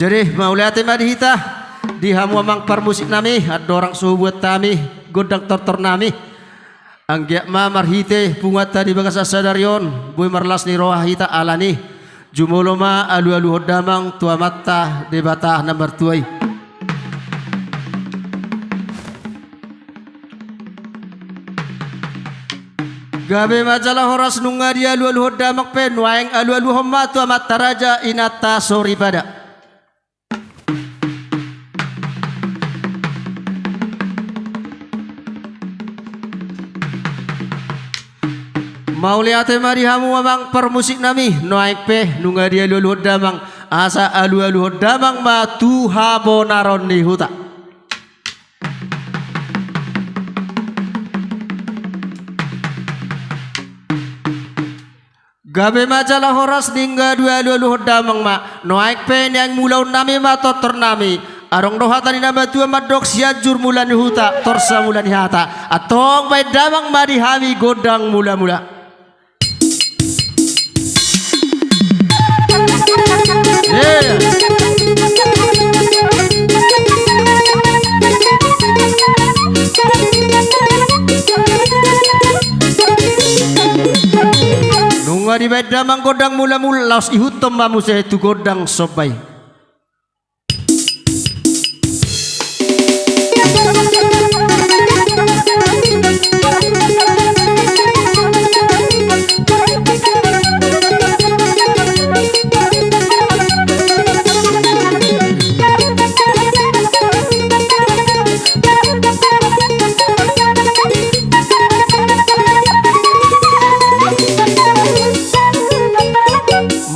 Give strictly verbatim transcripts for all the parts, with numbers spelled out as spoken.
Jadi, mauliate ma di hita, di hamu amang parmusik nami, andorang so hubuat hami gondang tortor nami. Anggiat ma marhite punguanta di bagasan sadari on, boi marlas ni roha hita alani. Jumolo ma alualuhon damang tu Amanta Debata na martua i. Gabe ma jala horas, nunga dialualuhon damang pe, nuaeng alualuhon ma tu amanta raja, inanta soripada. Mauliate ma di hamu amang parmusik nami, nuaeng pe nunga dialualuhon damang, asa alualuhon damang ma tu habonaron ni huta. Gabe ma jala horas, nunga dialualuhon damang ma, nuaeng pe nian mulaon nami ma tortor nami. Adong do hata ni na matua mandok, Sianjur mula ni huta, Torsa mula ni hata. Antong baen damang ma di hami gondang mulamula. Nunga dibaen damang gondang mulamula, laos ihuthon ma muse tu gondang somba i.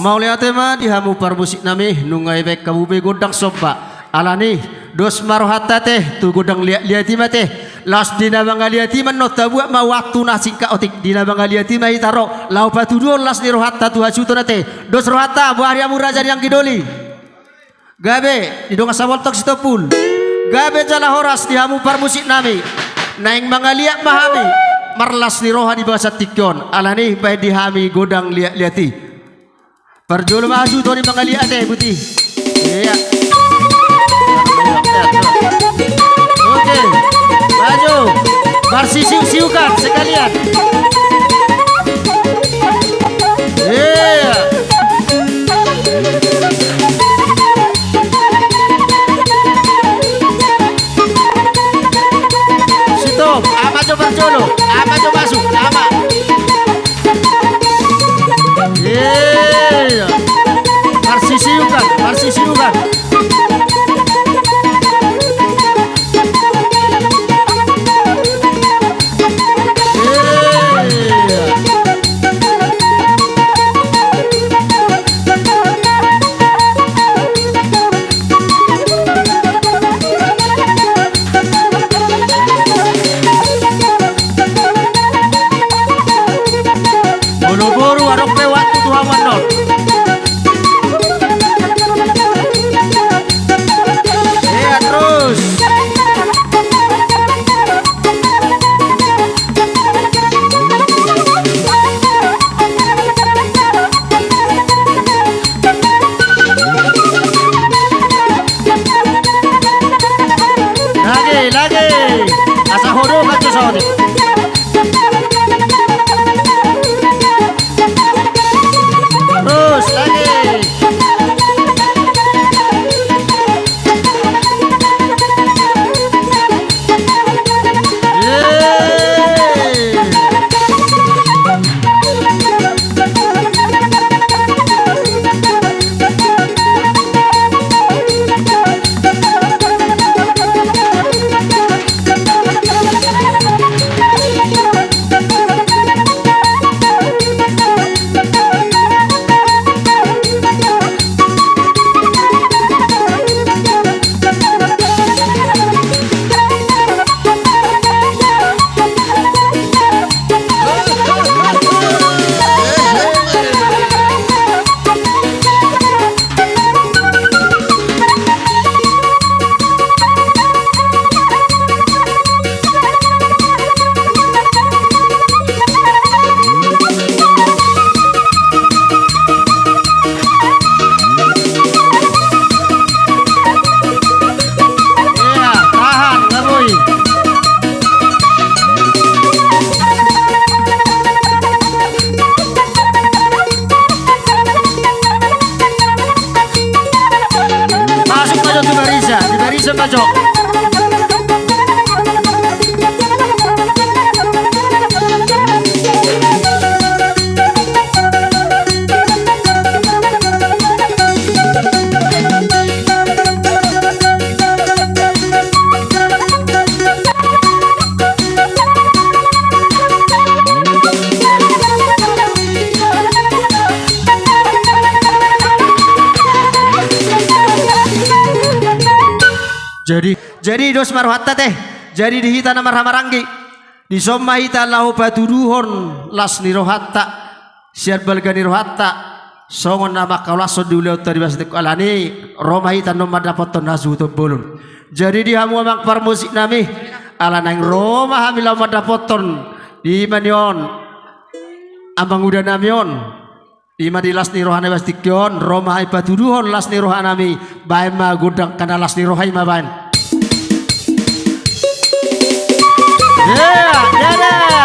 Mauliate ma di hamu parmusik nami, nunga dibaen hamu be gondang somba. Alani, dos ma rohanta te tu gondang liatliat i ma te. Laos di na mangaliat i ma annon tabuat ma waktu na singkat otik, di na mangaliat i ma hita ro laho patuduhon las ni rohanta tu hasuhuton na te. Dos rohanta, boha di hamu raja ni anggi doli. Gabe di dongan saboltok Sitompul. Gabe jala horas di hamu parmusik nami. Naeng mangaliat ma hami marlas ni roha di bagasan tingki on, alani baen di hami gondang liatliat i. Parjolo ma hasuhuton i mangaliat ate, buti. Iya. Oke. Maju. Marsisiuksiukan sekalian. Iya. Stop. Ama jo parjolo. Ama jo masuk. Ama. Iya. Marsisiukan, marsisiukan. Iya. Sembajok. Jadi, jadi dos ma rohanta te. Jadi di hita na marhahamaranggi, dison ma hita laho patuduhon las ni rohanta, sian balga ni rohanta, songon na mangkaulashon di ulaonta di bagasan tingki on, alani ro ma hita annon mandapothon hasuhuton bolon. Jadi di hamu amang parmusik nami, ala naeng ro ma hami laho mandapothon, ima ni on, amang uda nami on. Ima di las ni rohana i bagasan tingki on, ro ma hami patuduhon las ni rohanami, baen ma gondang, karna las ni roha i ma baen. Iya, iya, iya.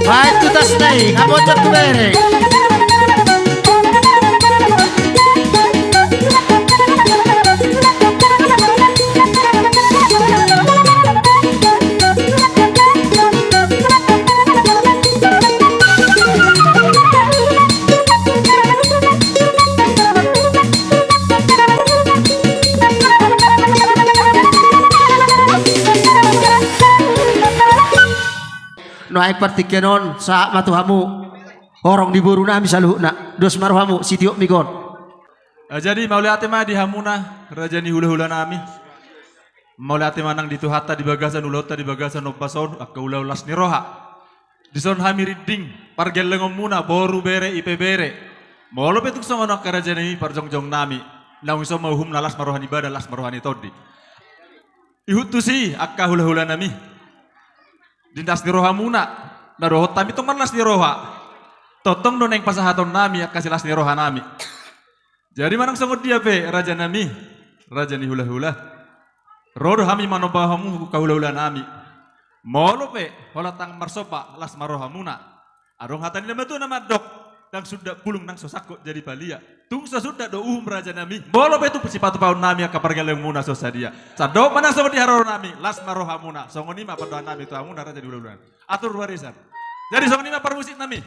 Baen tu tasna i, nga bocor tu bere. Nuaeng partingkian on, sahat ma tu hamu horong ni borunami saluhutna. Dos ma rohamu, sitiop migo on. Ah, jadi mauliate ma di hamuna, raja ni hulahulanami. Mauliate ma nang di Tuhanta di bagasan ulaonta di bagasan ombas on, angka ulaon las ni roha. Dison hami rinding pargellengonmuna, boru, bere, ipebere. Molo pe tung songon on angka rajanami, parjongjongnami, naung dison ma uhumna, las ma roha ni badan, las ma roha ni tondi. Ihut tusi angka hulahulanami, di las ni rohamuna, na dohot hami tong marlas ni roha, tongtong do naeng pasahatonnami angka silas ni rohanami. Jadi manang songon dia pe rajanami, raja ni hulahula, ro do hami manomba hamu angka hulahulanami. Molo pe holan ndang marsomba, las ma rohamuna. Adong hata ni na matua na mandok, ndang sundat bulung nang so sangkot jadi palia. Tung so sundat do uhum rajanami, molo pe tung sipatupaonnami angka pargellengonmuna so sadia. Sandok manang songon dia haroronami, las ma rohamuna. Songon i ma pandohannami tu hamuna raja ni hulahulanami. Atur barisan. Jadi songon i ma parmusiknami.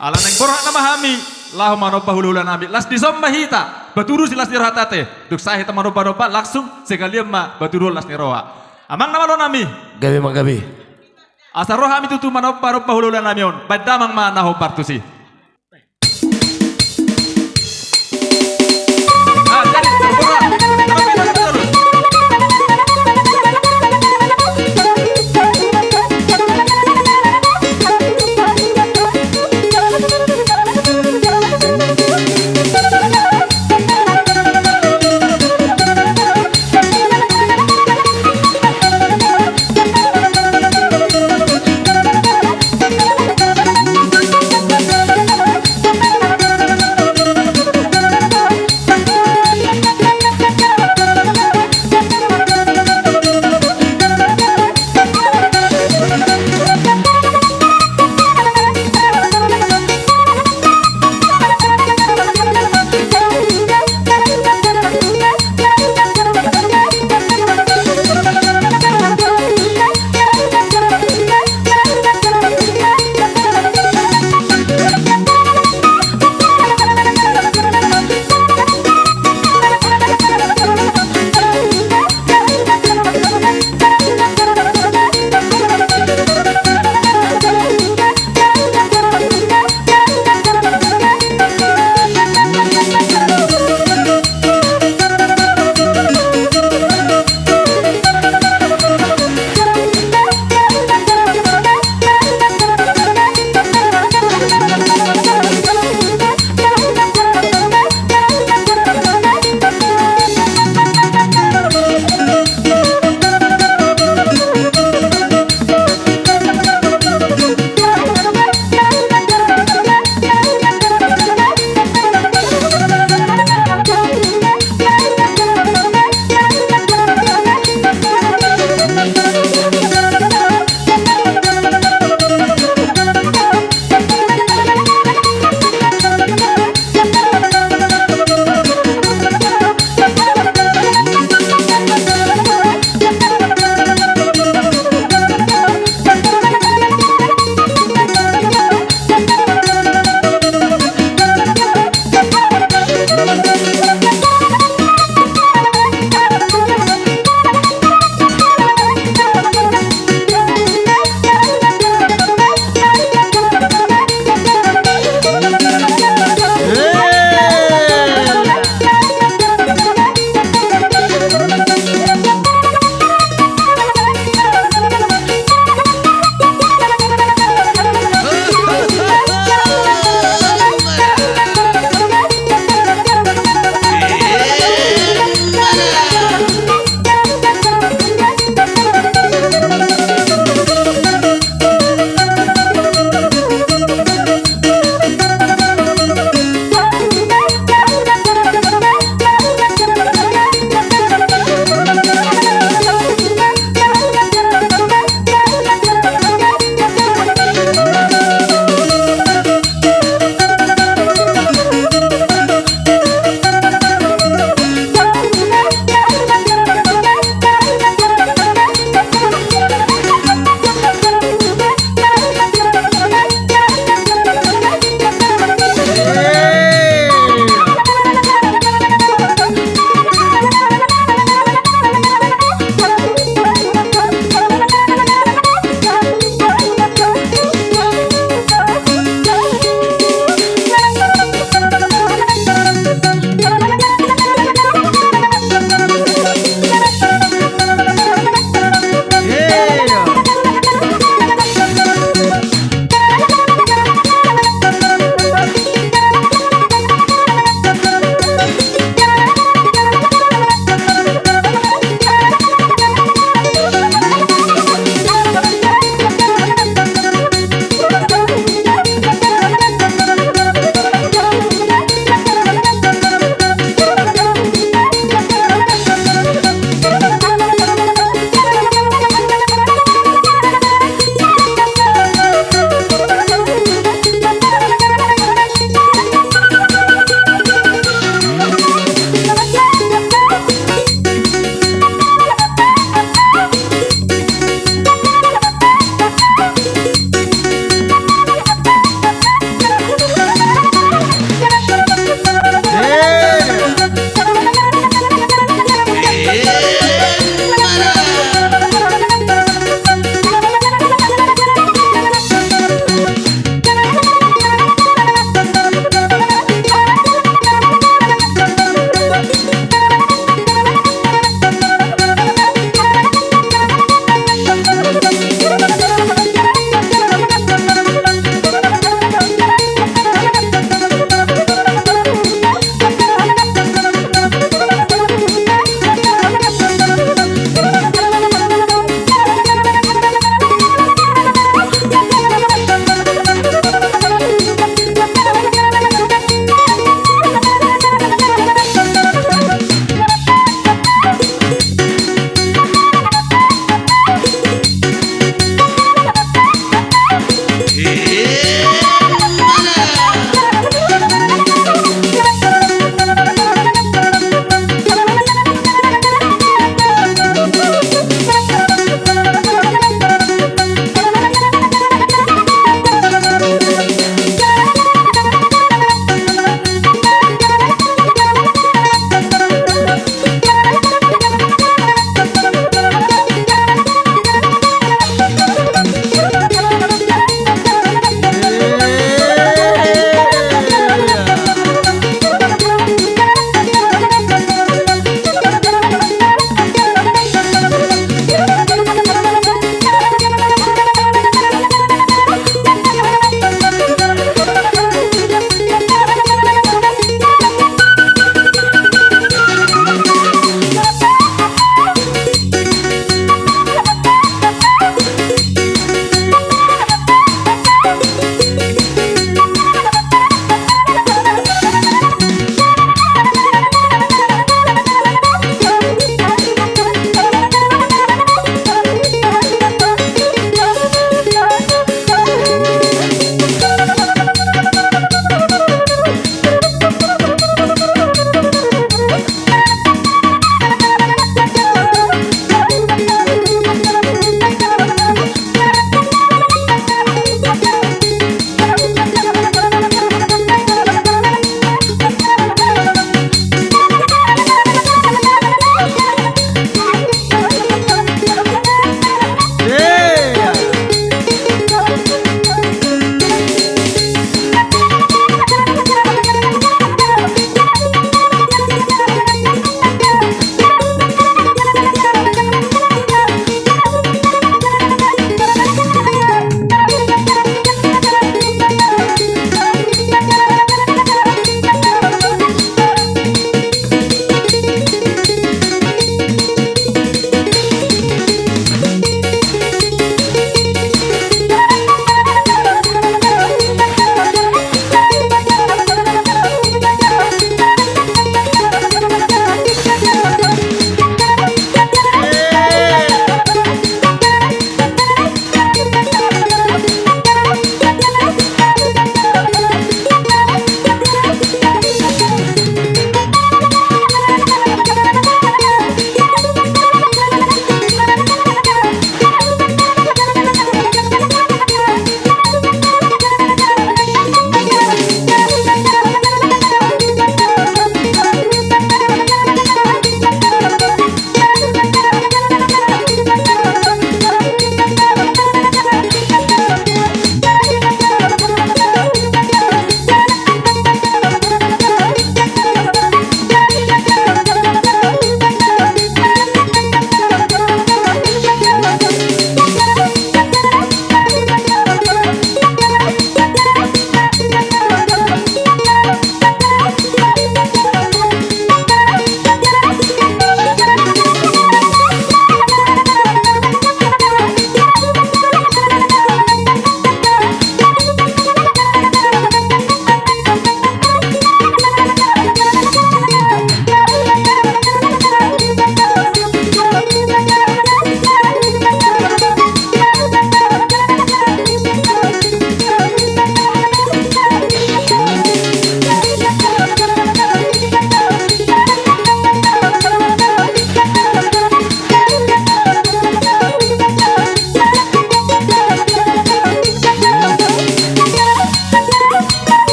Ala naeng borhat nama hami laho manomba hulahulanami, las dison ma hita patudu silas ni rohanta te. Dung sae hita manombanomba, langsung sekalian ma patuduhon las ni roha. Amang na malonami. Gabe ma gabe. Asa ro hami tutu manombanomba hulahulanami on, baen damang ma na hombar tusi.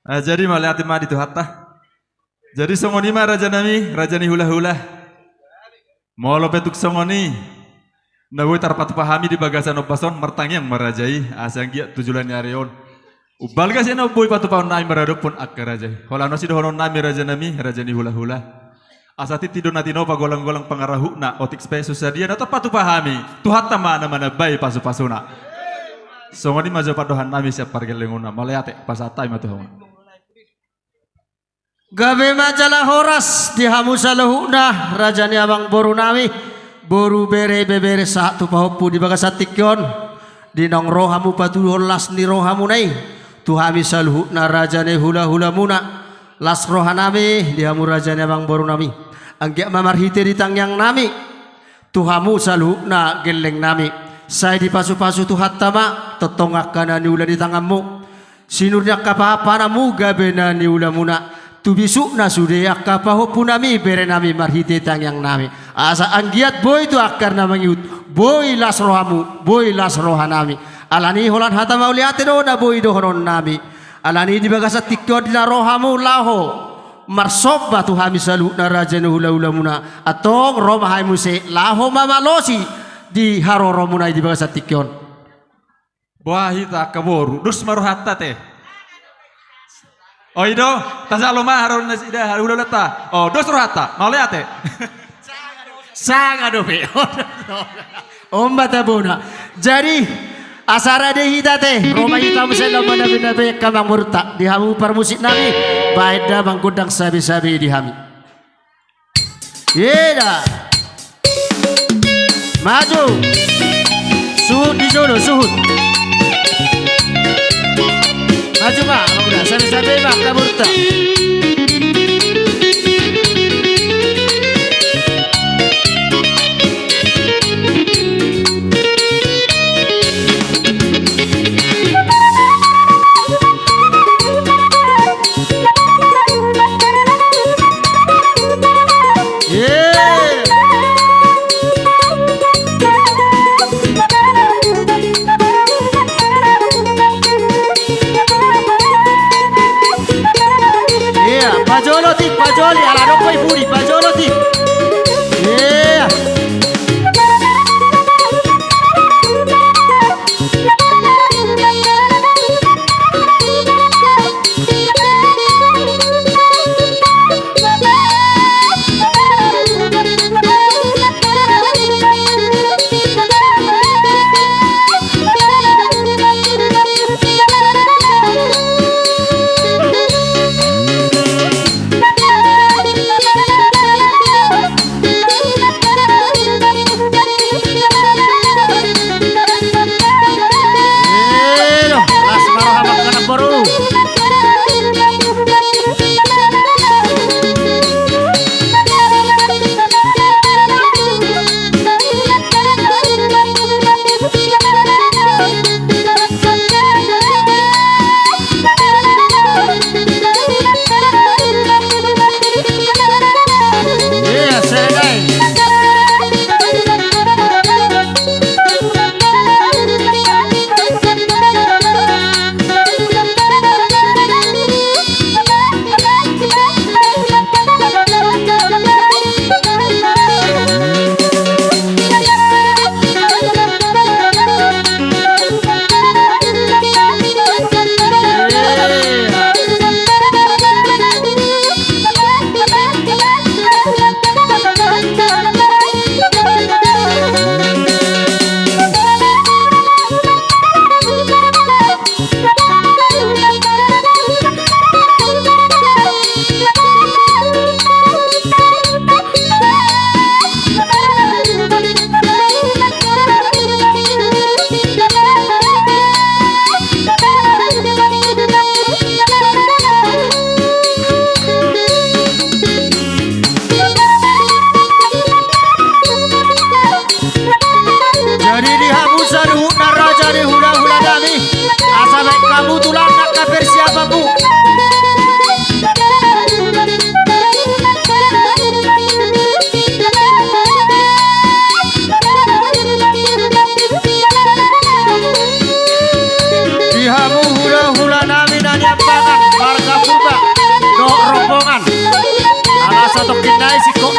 Ah, jadi mauliate ma di Tuhanta. Jadi songon i ma raja nami, raja ni hulahula. Molo pe tung songon i na boi tarpatupa hami di bagasan ombas on, martangiang ma raja i, asa anggiat tu joloan ni ari on umbalga sian na boi patupaon nami maradophon angka raja i. Holan on sidohonon nami raja nami, raja ni hulahula. Asa tintin do na tinopa, golanggolang pangarahutna, otik pe so sadia na tarpatupa hami, Tuhanta ma na manambai pasupasuna. Songon i ma jo pandohan nami sian pargellengonna. Mauliate, pasahat hami ma tu hamu. Gabe ma jala horas di hamu saluhutna, raja ni amangboru nami, boru, bere, ibebere sahat tu pahompu di bagasan tingki on. Di naung ro hamu patuduhon las ni rohamuna i tu hami saluhutna, raja ni hulahulamuna. Las roha nami di hamu, raja ni amangboru nami, anggiat ma marhite di tangiang nami tu hamu saluhutna gelleng nami, sai dipasupasu Tuhanta ma tongtong angka na niula ni tanganmu. Sinur ni angka pahanpahanmu gabe na niulamuna tu bisukna sude angka pahompu nami, bere nami, marhite tangiang nami, asa anggiat boi tu angka na mangihut, boi las rohamu, boi las roha nami. Alani i holan hata mauliate do na boi dohonon nami. Alani i di bagasan tingki on di na ro hamu laho marsomba tu hami saluhutna, raja ni hulahulamuna, antong ro ma hami muse laho mamalosi di haroromuna i di bagasan tingki on. Boha hita angka boru, dos ma rohanta te. O, i do, tajalo ma haroro nasida, hulahulanta. O, dos rohanta, mauliate. Sanga dope. On ma tabona. Jadi, asa rade hita te, ro ma hita muse laho manabenabe angka amangborunta. Di hamu parmusik nami, baen damang gondang sabesabe di hami. Eda. Maju. Suhut di jolo, suhut. Maju ma, udah, sabesabe ma angka amangborunta. Ia, pajolo tik, pajoli, ala dong koi budi, pajolo tik. Ia.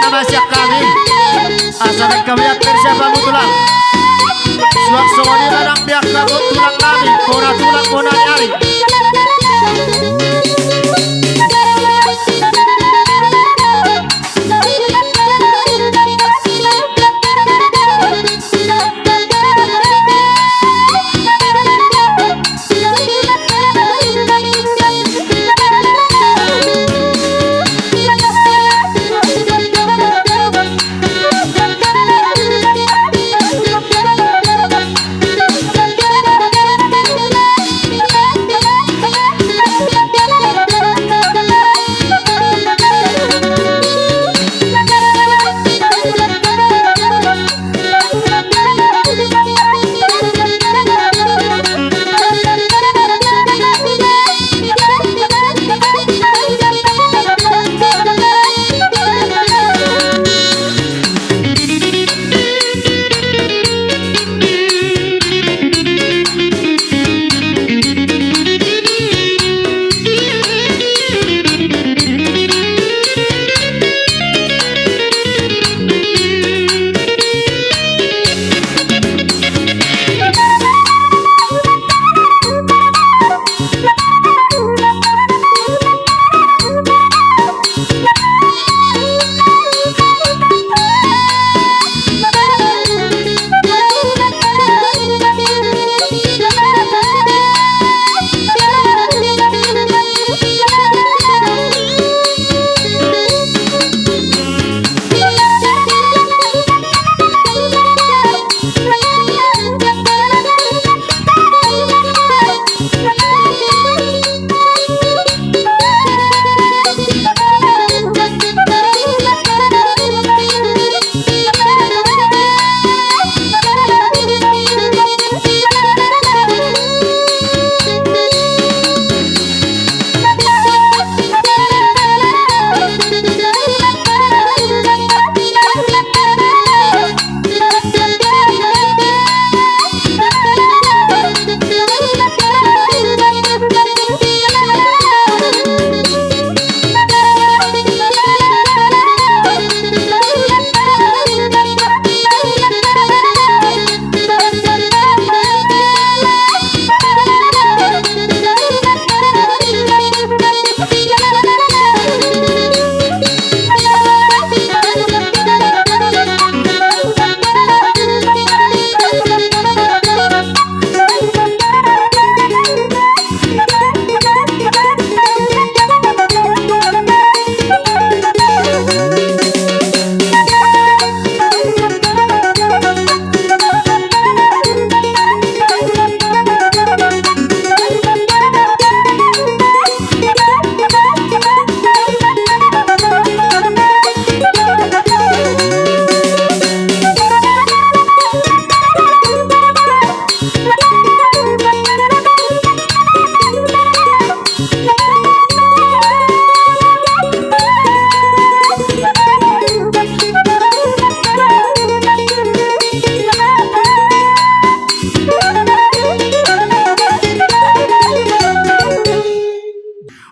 Nama sian hami. Asa baen hamu iangkir sian hamu tulang. Suang songon i ma nang di angka tulang nami, bona tulang bona ni ari.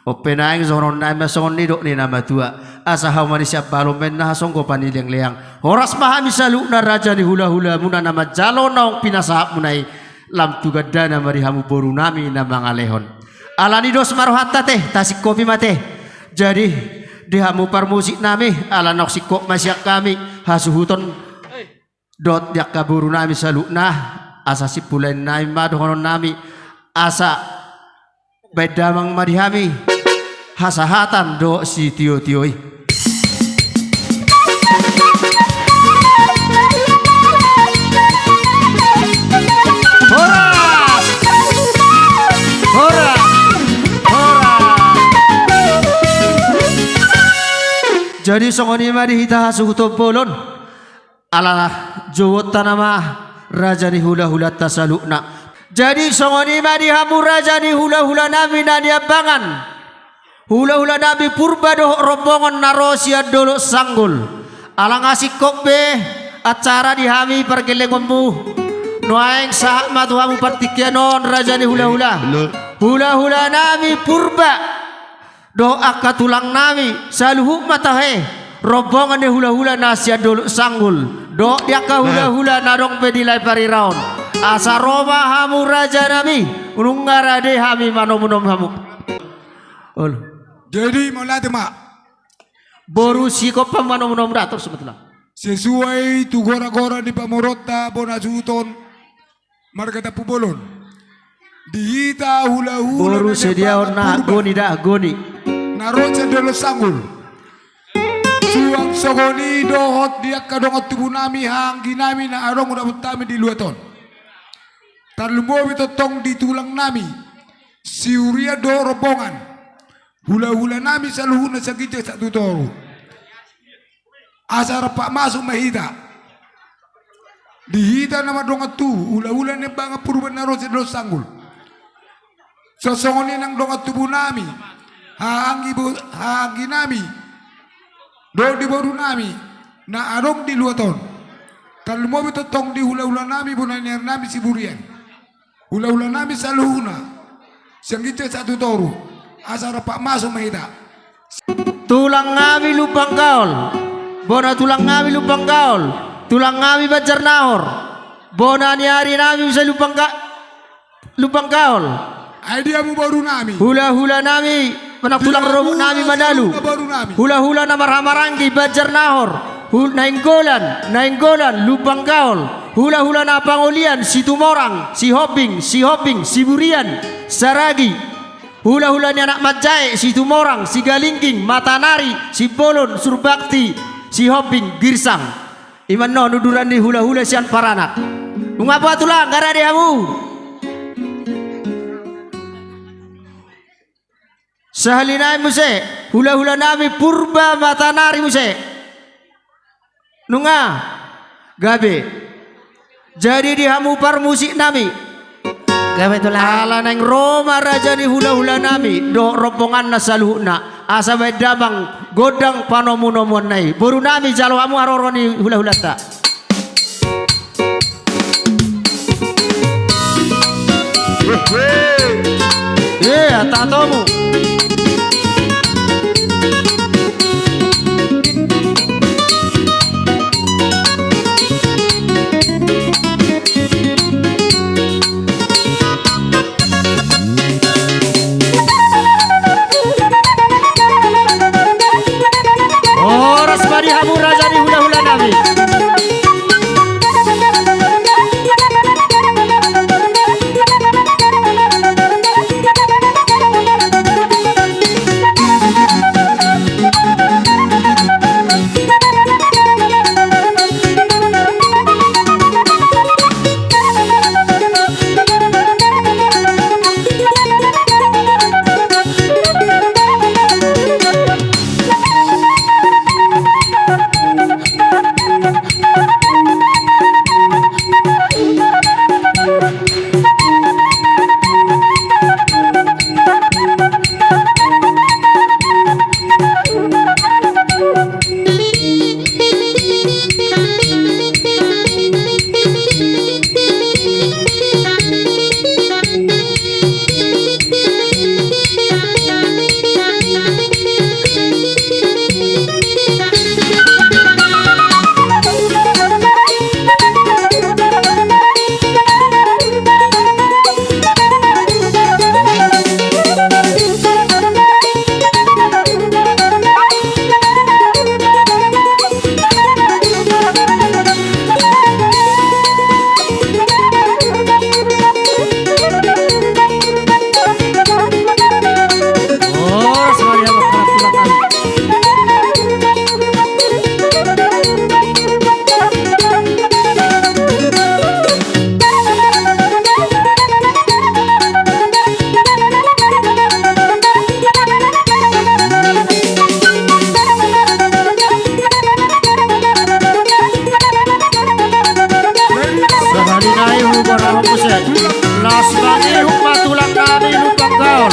Onpe naeng songon on nai ma songon nidok ni na matua. Asa hauma ni sian balon ma inna hasonggopan ni leangleang. Horas ma hami saluhutna raja ni hulahulamuna na manjalo naung pinasahatmuna i. Lam tu gandana ma di hamu borunami na mangalehon. Alani dos ma rohanta te, tasingkopi ma te. Jadi, di hamu parmusik nami, ala naung singkop ma sian hami, hasuhuton dohot di angka borunami saluhutna, asa simpulannami ma dohonon nami, asa baen damang ma di hami hasahatan dohot sitiotio i. Horas! Horas! Horas! Jadi songon i ma di hita hasuhuton bolon. Ala jouonta nama raja ni hulahulanta saluhutna. Jadi songon i ma di hamu raja ni hulahulanami na niambangan, hulahulanami Purba dohot rombongan na ro sian Dolok Sanggul. Ala nga singkop be acara di hami pargellengonmu. Nuaeng sahat ma tu hamu partingkian on raja ni hulahula. Hulahulanami Purba dohot angka tulangnami saluhut ma tahe. Rombongan ni hulahula na sian Dolok Sanggul dohot di angka hulahula na adong pe di Lae Parira on, asa ro ma hamu rajanami, nunga rade hami manomunomu hamu. Olo. Jadi mauliate ma. Boru Sikompa manomunomu da, torus ma tulang. Sesuai tu goragora ni pamoruonta bona suhut on, marga Tampubolon. Di hita hulahula boru na sediaon na purba, goni da, goni. Na ro sian Dolok Sanggul. Suang songon i dohot di angka dongan tubunami, hahaangginami na adong ulaonta di luat on. Tarlumobi tongtong di tulangnami si hurian dohot rombongan. Hulahulanami saluhutna sian ginjang sahat tu toru. Asa rap masuk ma hita. Di hita na mardongan tubu, hulahula ni Ambangan Purba na ro sian Dolok Sanggul. Songon i nang dongan tubunami, hahaanggi bo-, hahaangginami dohot di borunami na adong di luat on. Tarlumobi tongtong di hulahulanami bona ni arinami si Burian. Hulahulanami saluhutna sian ginjang sahat tu toru, asa rap masuk ma hita. Tulangnami Lumban Gaol, bona tulangnami Lumban Gaol, tulangnami Banjar Nahor, bona ni arinami muse Lumban Ga-, Lumban Gaol. Ai di hamu borunami. Hulahulanami, manang tulang rorobotnami Madalu. Hulahula na marhahamaranggi Banjar Nahor. Hul-, Nainggolan, Nainggolan, Lumban Gaol. Hulahula na pangolian, Situmorang, Sihombing, Sihombing, Siburian, Saragi. Hulahula ni anak manjae, Situmorang, Sigalingging, Matanari, Simbolon, Surbakti, Sihombing, Girsang. I ma annon uduran ni hulahula sian paranak. Nunga boha tulang, nunga rade hamu? Sahali nai muse, hulahulanami Purba Matanari muse. Nunga? Gabe. Jadi di hamu parmusiknami. Gabe tulang. Ala naeng ro ma raja ni hulahulanami dohot rombonganna saluhutna, asa baen damang gondang panomunomuanna i. Borunami, jalo hamu haroro ni hulahulanta. Ia, tatomu. Horas ma di hamu raja ni hulahulanami. Sahali nai huboan hamu muse. Las mangihut ma tulang nami Lumban Gaol.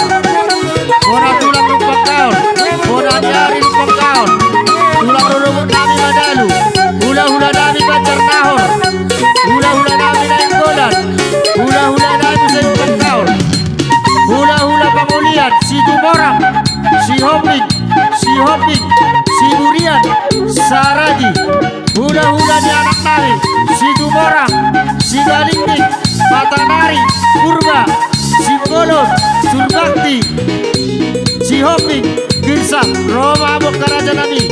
Bona tulang Lumban Gaol. Bona ni ari Lumban Gaol. Tulang rorobot nami Madalu. Hulahula nami Banjar Nahor. Hulahula nami Nainggolan. Hulahula nami Lumban Gaol. Hulahula pangolian, Situmorang, Sihombing, Sihombing, Siburian, Surbakti Sihombing Girsang, ro ma hamu angka raja nami.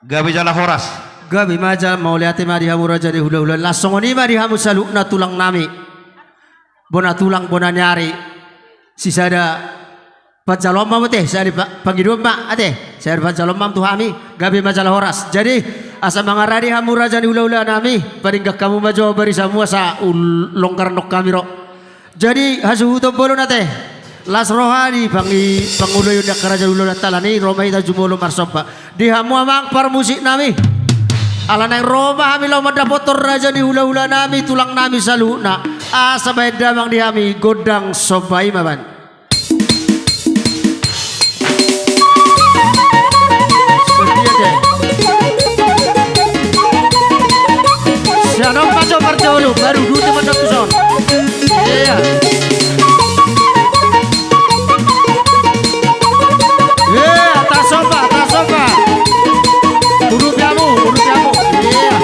Gabe jala horas. Gabe ma jala, mauliate ma di hamu raja ni hulahula, laos songon i ma di hamu saluhutna tulang nami. Bona tulang, bona ni ari. Sisada panjaloan ma ate, sisada pa-, pangidoan ma ate, sisada panjaloan ma tu hami, gabe ma jala horas. Jadi, asa mangaradi hamu raja ni hulahula nami, padenggan hamu ma jo barisamu asa ul-, longgar nang hami ro. Jadi, hasuhuton bolon ate. Las roha di pangi-, pangoloion di angka raja ni hulahula, alani i ro ma hita jumolo marsomba. Di hamu amang parmusik nami. Ala naeng ro ma hami laho mandapothon raja ni hulahula nami, tulang nami saluhutna. Asa baen damang di hami gondang somba i ma baen. Setia deh. Sian on ma jo parjolo, baru duhut ma jo tu son. Iya. Iya, tasomba, tasomba. Urupi hamu, urupi hamu. Iya.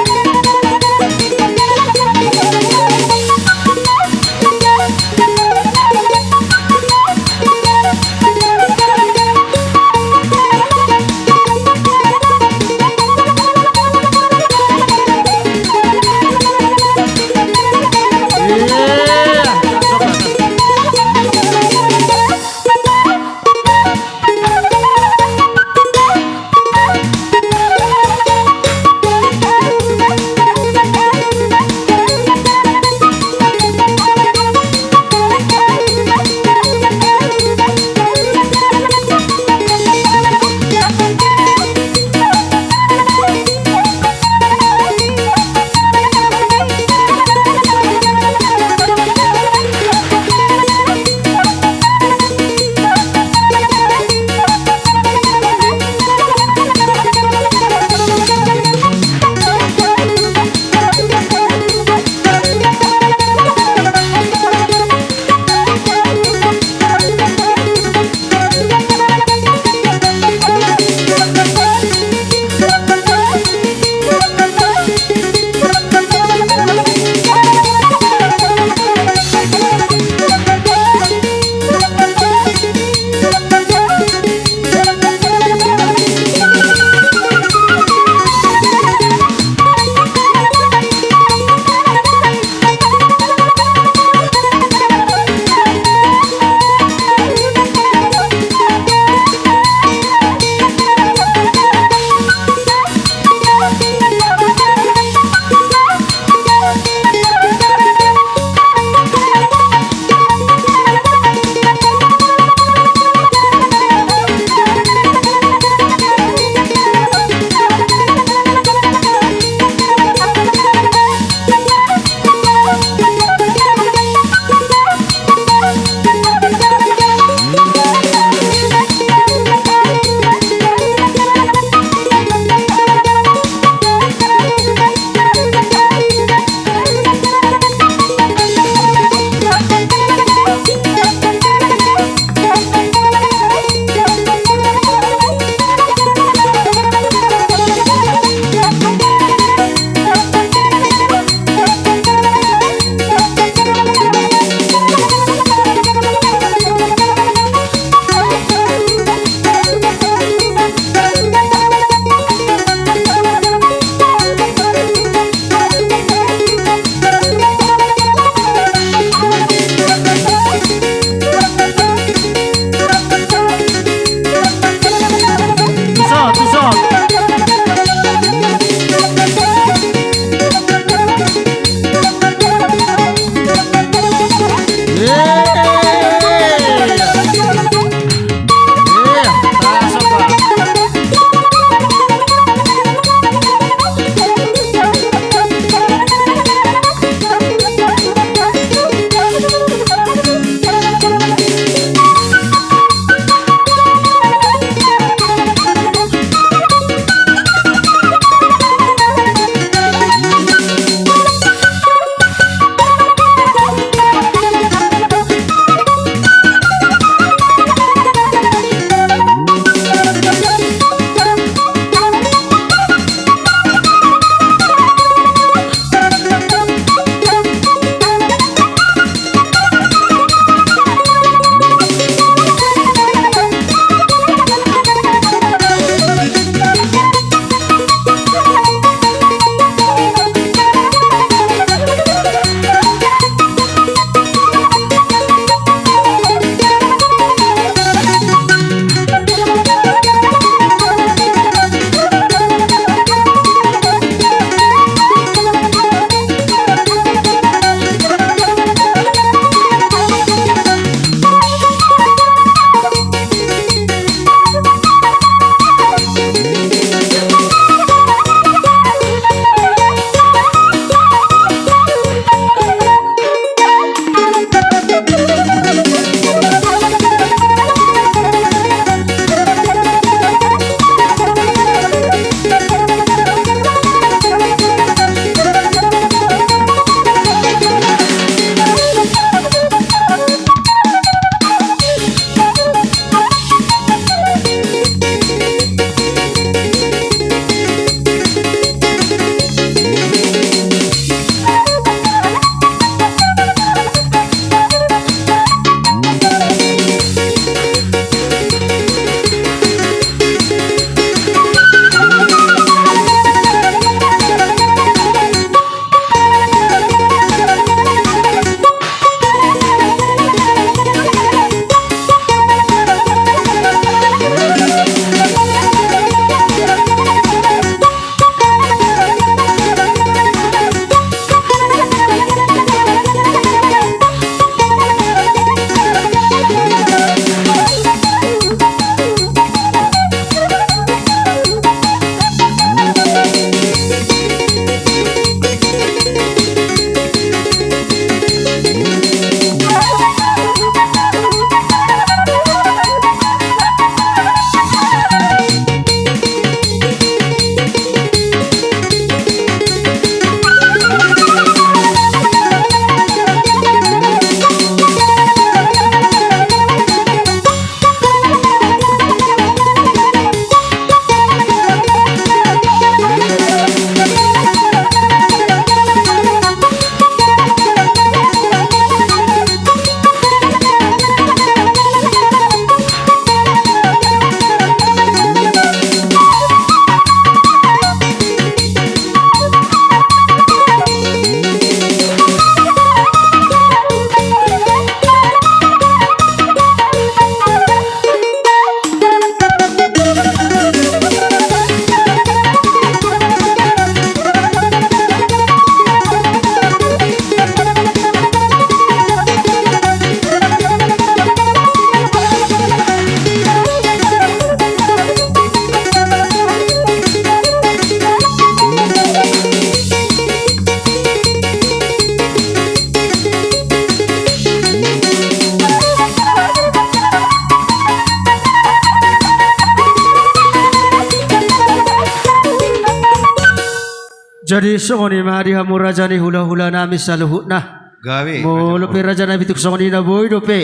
Jadi songon i ma di hamu raja ni hula-hula nami saluhutna. Gabe, molo pe raja nami tung songon i na boi dope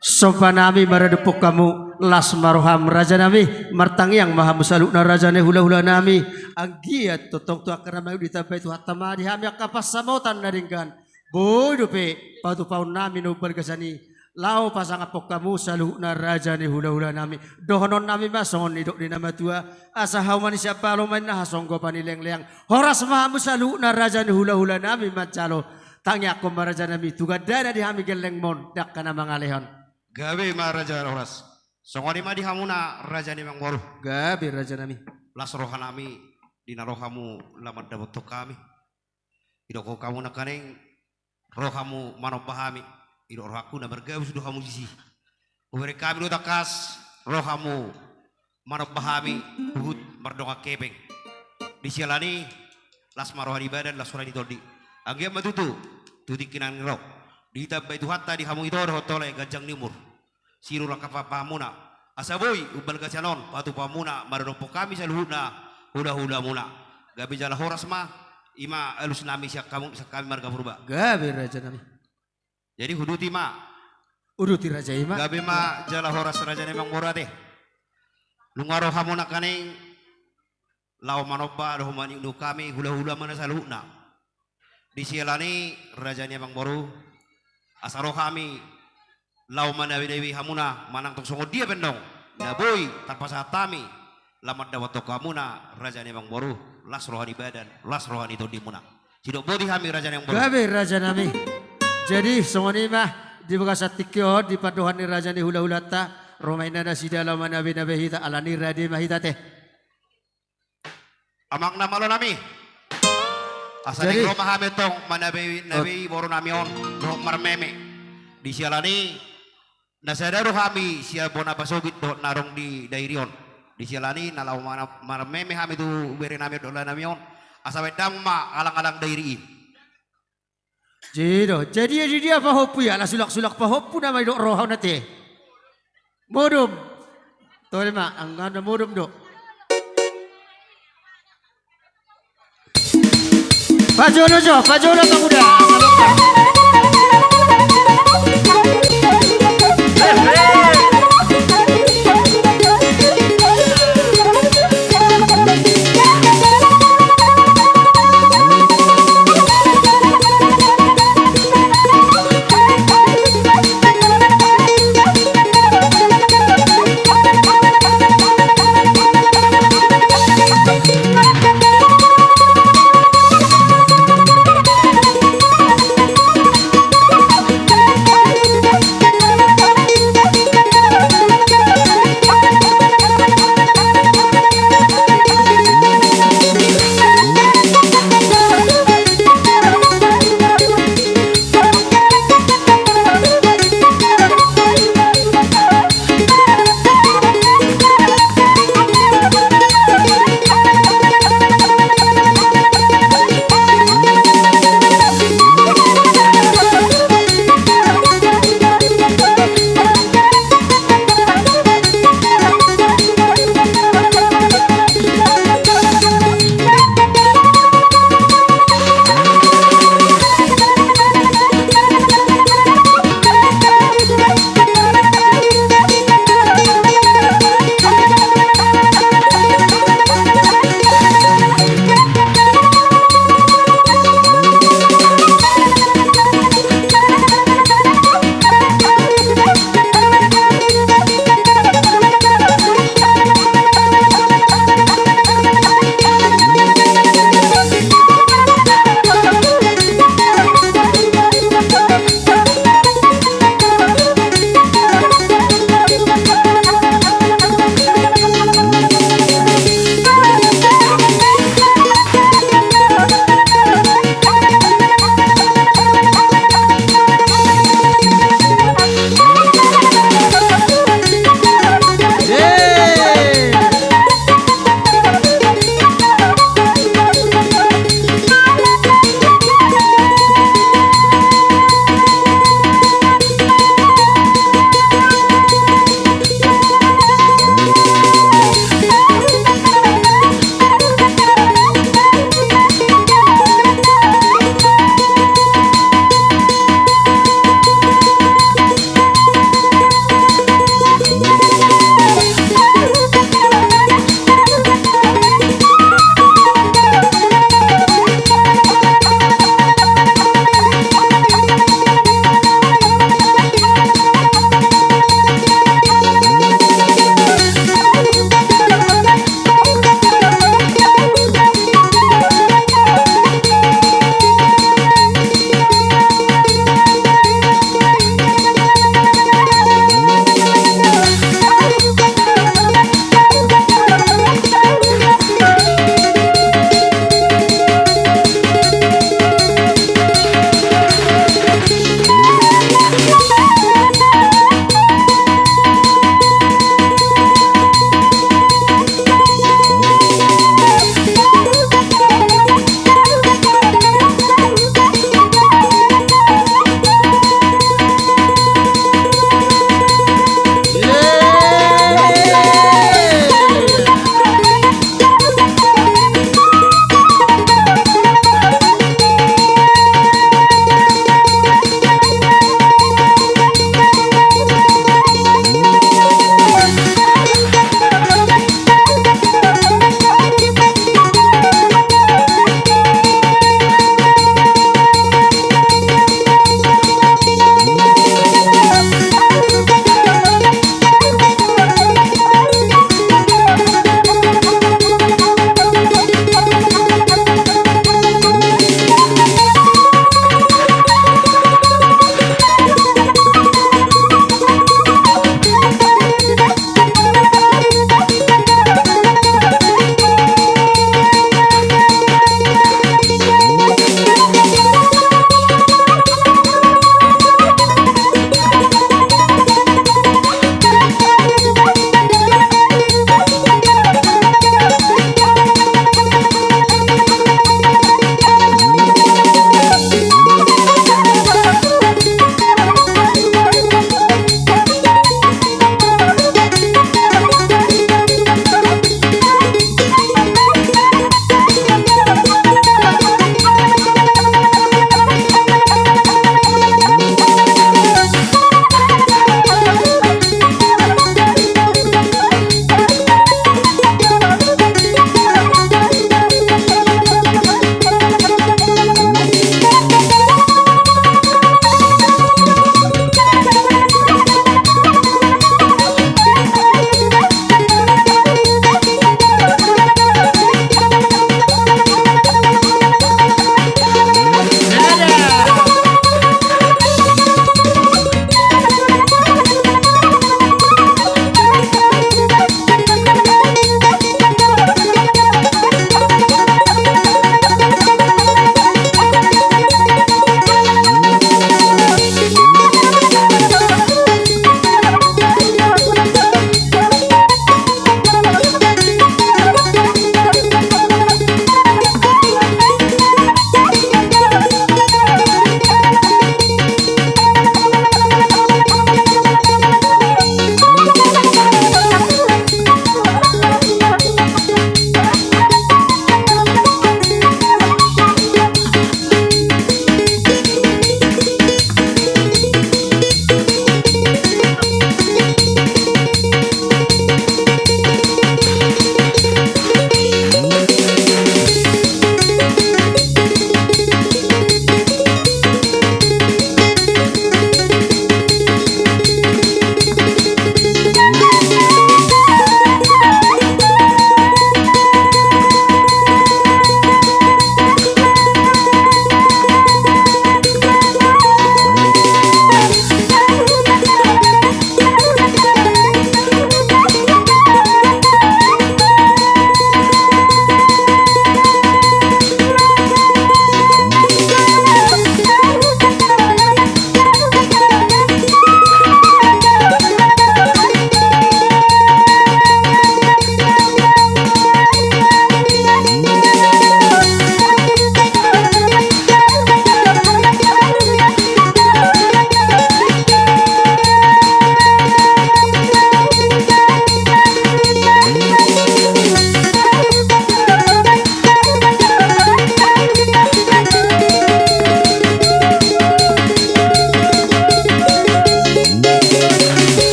somba nami maradophon hamu, las ma roham raja nami, martangiang ma hamu saluhutna raja ni hula-hula nami. Anggiat tongtong tu angka na mangihut ditambai Tuhanta ma di hami angka pansamotan na denggan. Boi dope patupaon nami na umbalga sian i, laho pasangaphon hamu saluhutna raja ni hula-hula nami. Dohonon nami ma songon nidok ni na matua: Asa hau ma ni siambalo ma inna hasonggopan ni leang-leang. Horas ma hamu saluhutna raja ni hula-hula nami manjalo. Tangiangkon ma raja nami tu gandana di hami gellengmon, dangka na mangalehon. Gabe ma raja horas. Songon i ma di hamuna raja ni amangboru. Gabe raja nami. Las roha nami di na ro hamu laho mandapothon hami. Didok hamu nangkaning ro hamu manomba hami, didok rohangku na margabus do hamu disi. Hubereng hami do tangkas ro hamu manomba hami huhut mardongan hepeng. Di siala ni i las ma roha ni badan, las roha ni tondi. Anggiat ma tutu tu tingki na naeng ro ditambai Tuhanta di hamu ito dohot tole ganjang ni umur, siru rangkap pahamuna, asa boi umbalga sian on patupaonmuna maradophon hami saluhutna hula-hulamuna. Gabe jala horas ma. I ma alus nami sian hamu, sian hami marga Purba. Gabe raja nami. Jadi huduti ma. Uduti raja i ma. Gabe ma jala horas raja ni amangboru ate. Nunga ro hamu nangkaning laho manomba dohot maniuk-niuk hami hula-hulamuna saluhutna. Di siala ni i raja ni amangboru, asa ro hami laho manabe-nabe hamuna manang tong songon dia pe annon na boi tarpasahat hami laho mandapothon hamuna raja ni amangboru, las roha ni badan, las roha ni tondimuna. Sidok boti hami raja ni amangboru. Gabe raja nami. Jadi songon i ma di bagasan tingki on di pandohan ni raja ni hula-hulanta, ro ma inna nasida laho manabe-nabe hita, alani rade ma hita ate. Amang na malo nami. Asa jadi naeng ro ma hami tong manabe-nabe i boru nami on dohot marmeme. Di siala ni i na sada do hami sian bona pasogit dohot na adong di dairi on. Di siala ni i na laho mana-, marmeme hami tu bere nami on dohot lae nami on. Asa baen damang ma alang-alang dairi i. Jadi do, jadi ia di dia pahompu, ia ala sulak-sulak pahompu nama didok roha on ate. Modom. Tole ma, anggo na modom do. Pajolo jo, pajolo panguda.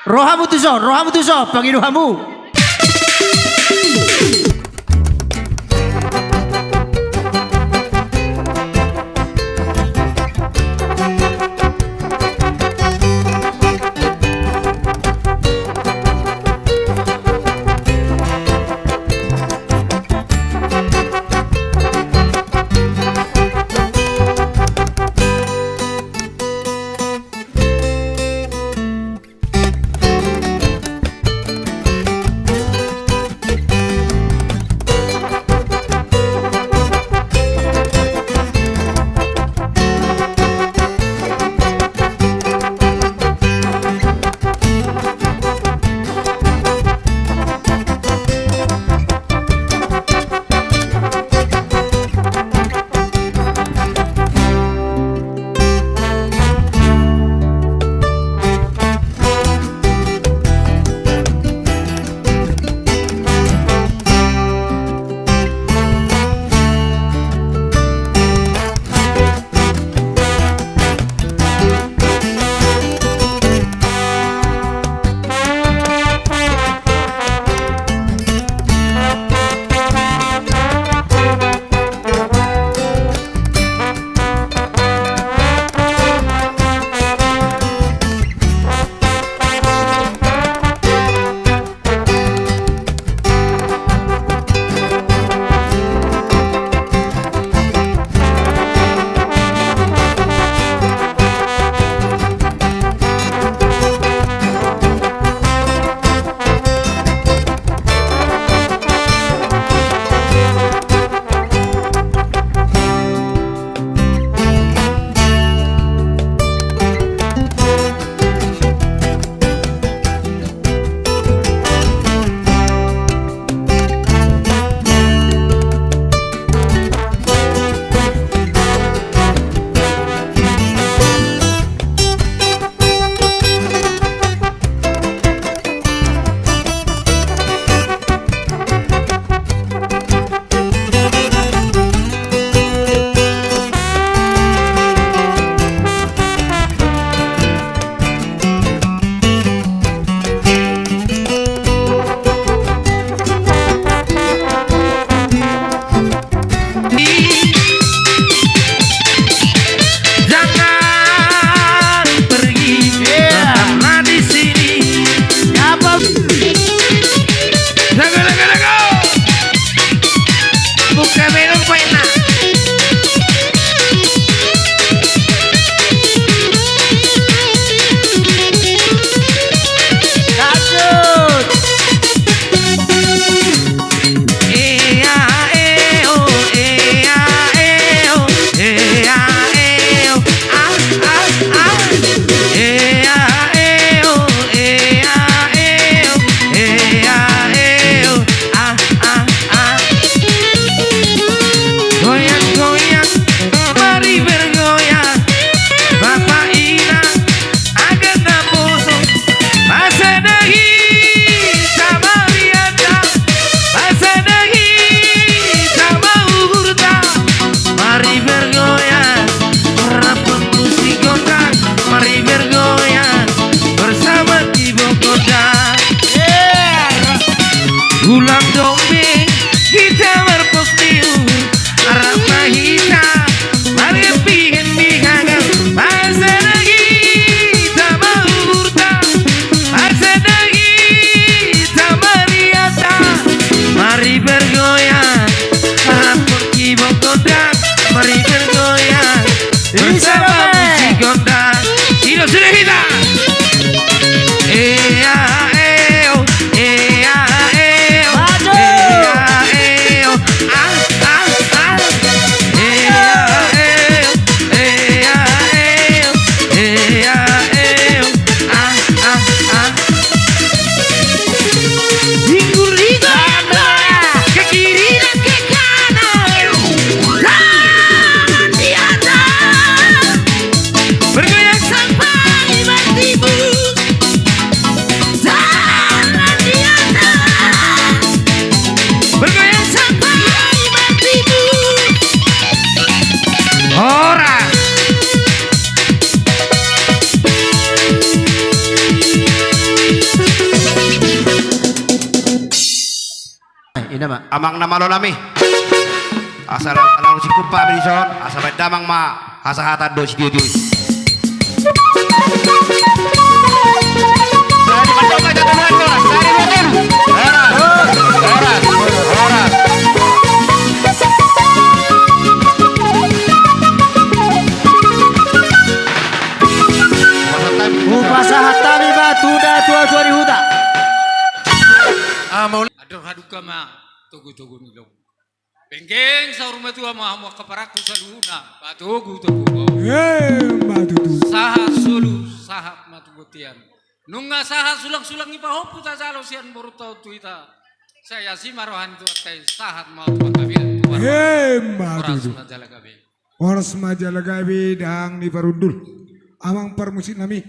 Ro hamu tuson, ro hamu tuson, pangido hamu. Amang na malo nami. Asa langsung kumpa dison, asa baen damang ma hasahatan dohot sitiotio i. Horas, horas, horas. Hupasahat hami ma tu natuatua ni huta. Andor hadungka ma togutogu ni lombu. Penggeng saur matua ma hamu angka parangku saluhutna, patogutogu ma. Emma tutu. Sahat solu, sahat ma tu bontean. Nunga sahat sulangsulang ni pahompu tajalo sian borunta on tu hita. Sai asi ma roha ni Tuhanta i, sahat ma tu panggabean tu marga. Emma tutu. Horas ma jala gabe. Horas ma jala gabe dahahang ni parhundul. Amang parmusik nami.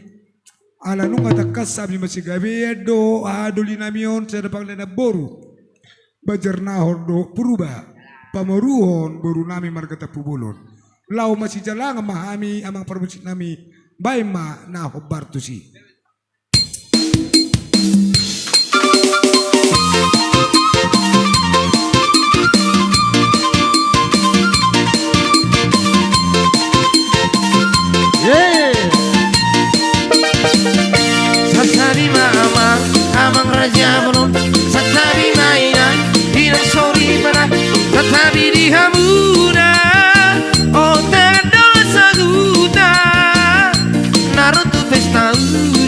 Ala nunga tangkas hami masigabean dohot haha doli nami on sada pangalaho boru. Banjarnahor dohot Purba, pamoruon boru nami marga Tampubolon. Laho masijalangan ma hami amang parmusik nami, baen ma na hombar tusi. Santabi ma amang, amang raja bolon. Santabi ma inang, inang soripada. Santabi di hamuna, o tagan dongan sahuta, na ro tu pesta on.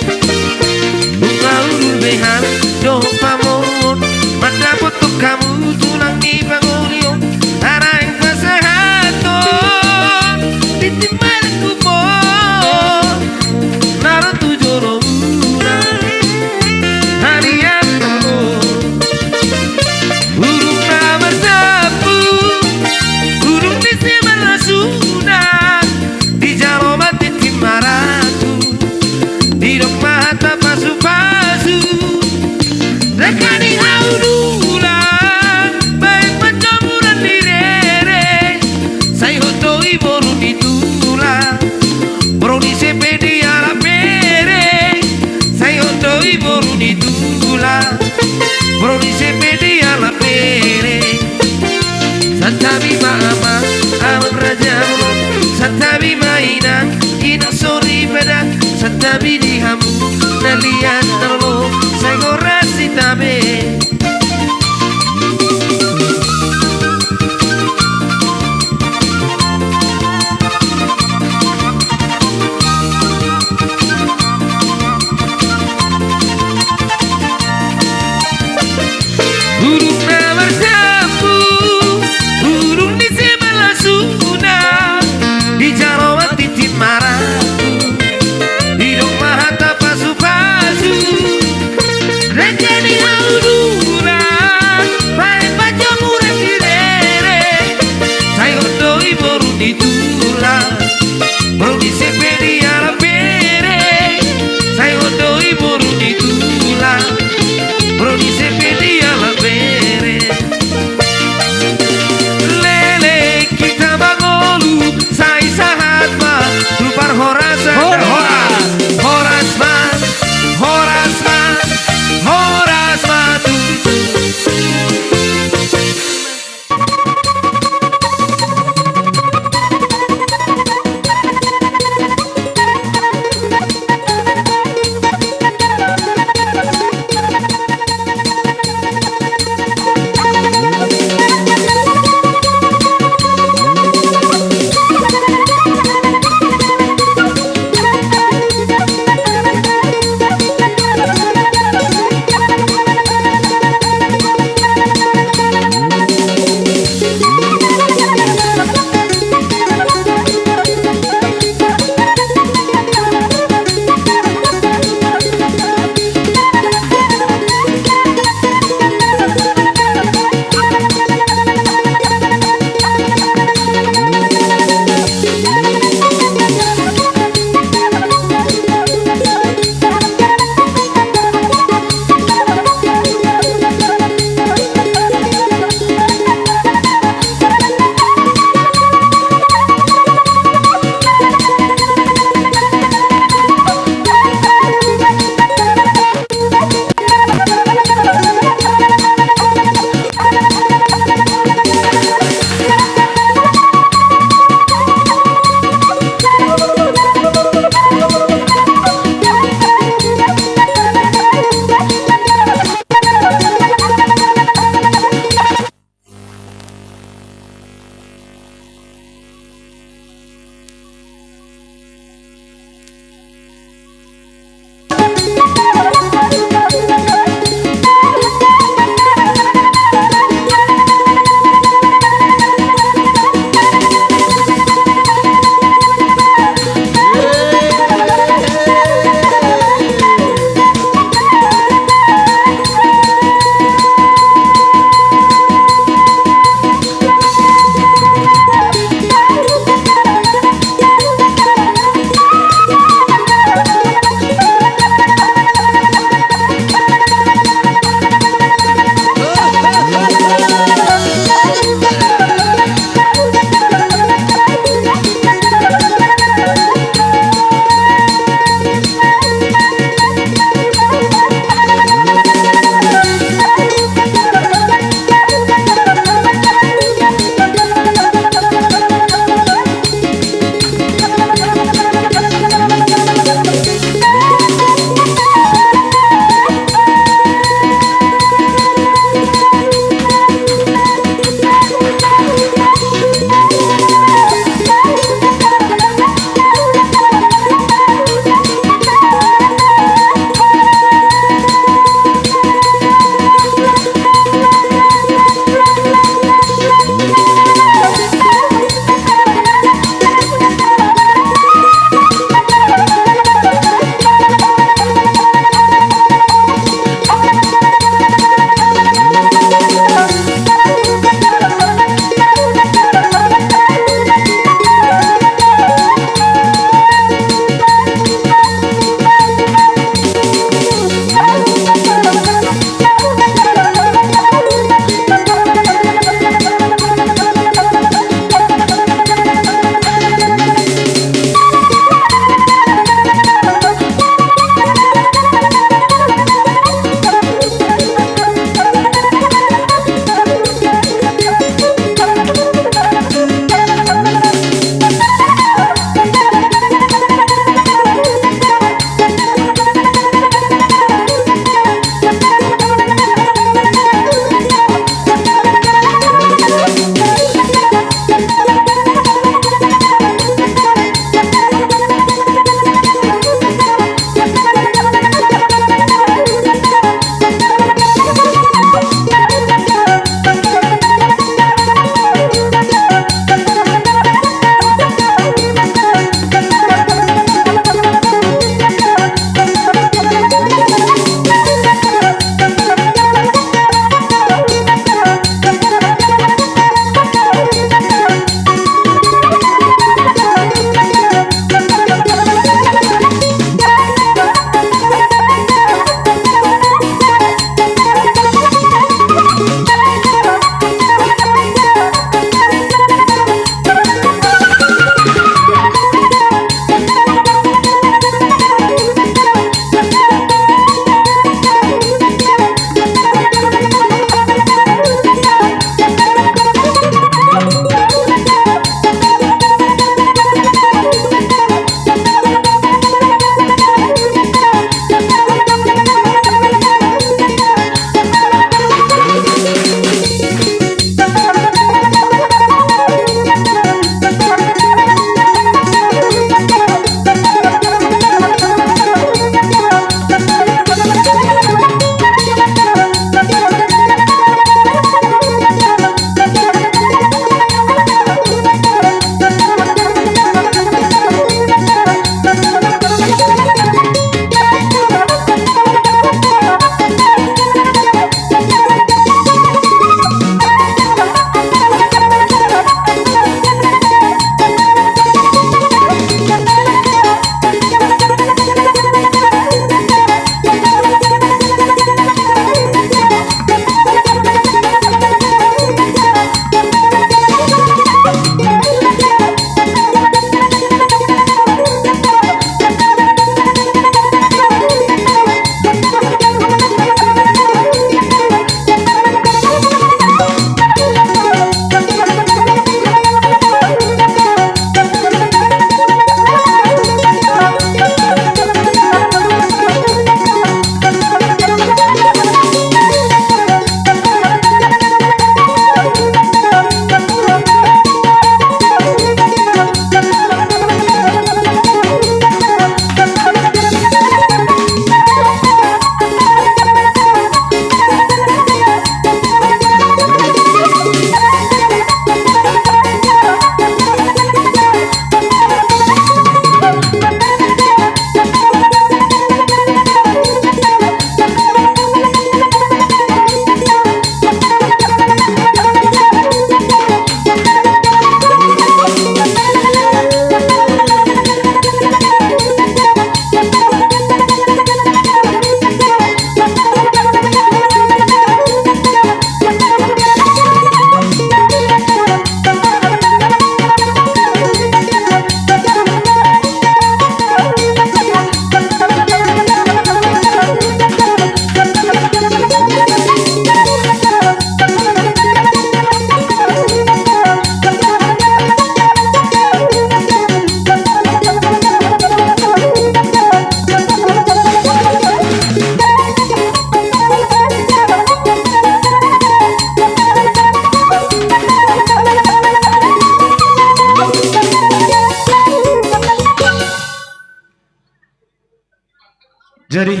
Jadi,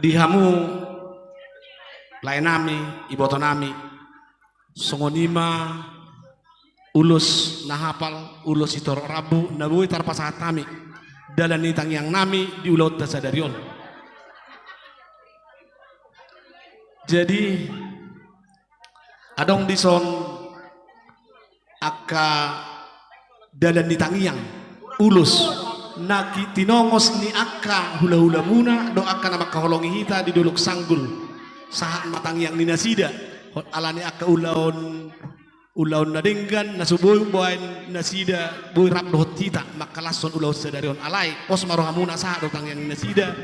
di hamu laenami, ibotonami, songon i ma ulos na hapal, ulos sitorop rambu na boi tarpasahat hami dalan ni tangiangnami di ulaonta sadari on. Jadi, adong dison angka dalan ni tangiang, ulos na tinongos ni angka hulahulamuna dohot angka na mangkaholongi hita di Dolok Sanggul. Sahat ma tangiang ni nasida, alani angka ulaon, ulaon na denggan na so boi umbahen nasida boi rap dohot hita mangkalashon ulaon sadari on. Alai pos ma rohamuna sahat do tangiang ni nasida,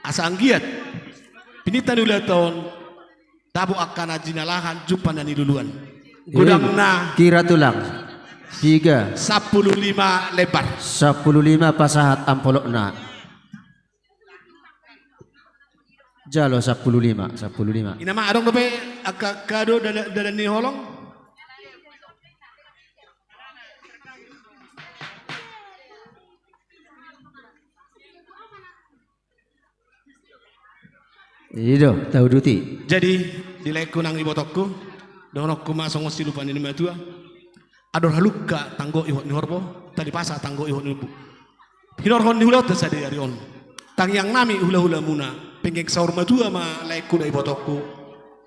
asa anggiat pinta ni ulaonta on dapot angka na jinalahan, jumpang na niluluan. Godangna. Kira tulang. Tiga. Sampulu lima lembar. Sampulu lima pasahat amplopna. Jalo sampulu lima, sampulu lima. Inama, adong dope angka kado dalan, dalan ni holong? I do, tauduti. Jadi, di laengku nang ibotongku, dohononku ma songon silupa ni na matua. Andor halumpang tanggo ihot ni horbo, tali pasa tanggo ihot ni lombu. Hinorhon ni ulaonta sadari on. Tangiangnami hulahulamuna, penggeng saur matua ma laengku dohot ibotongku.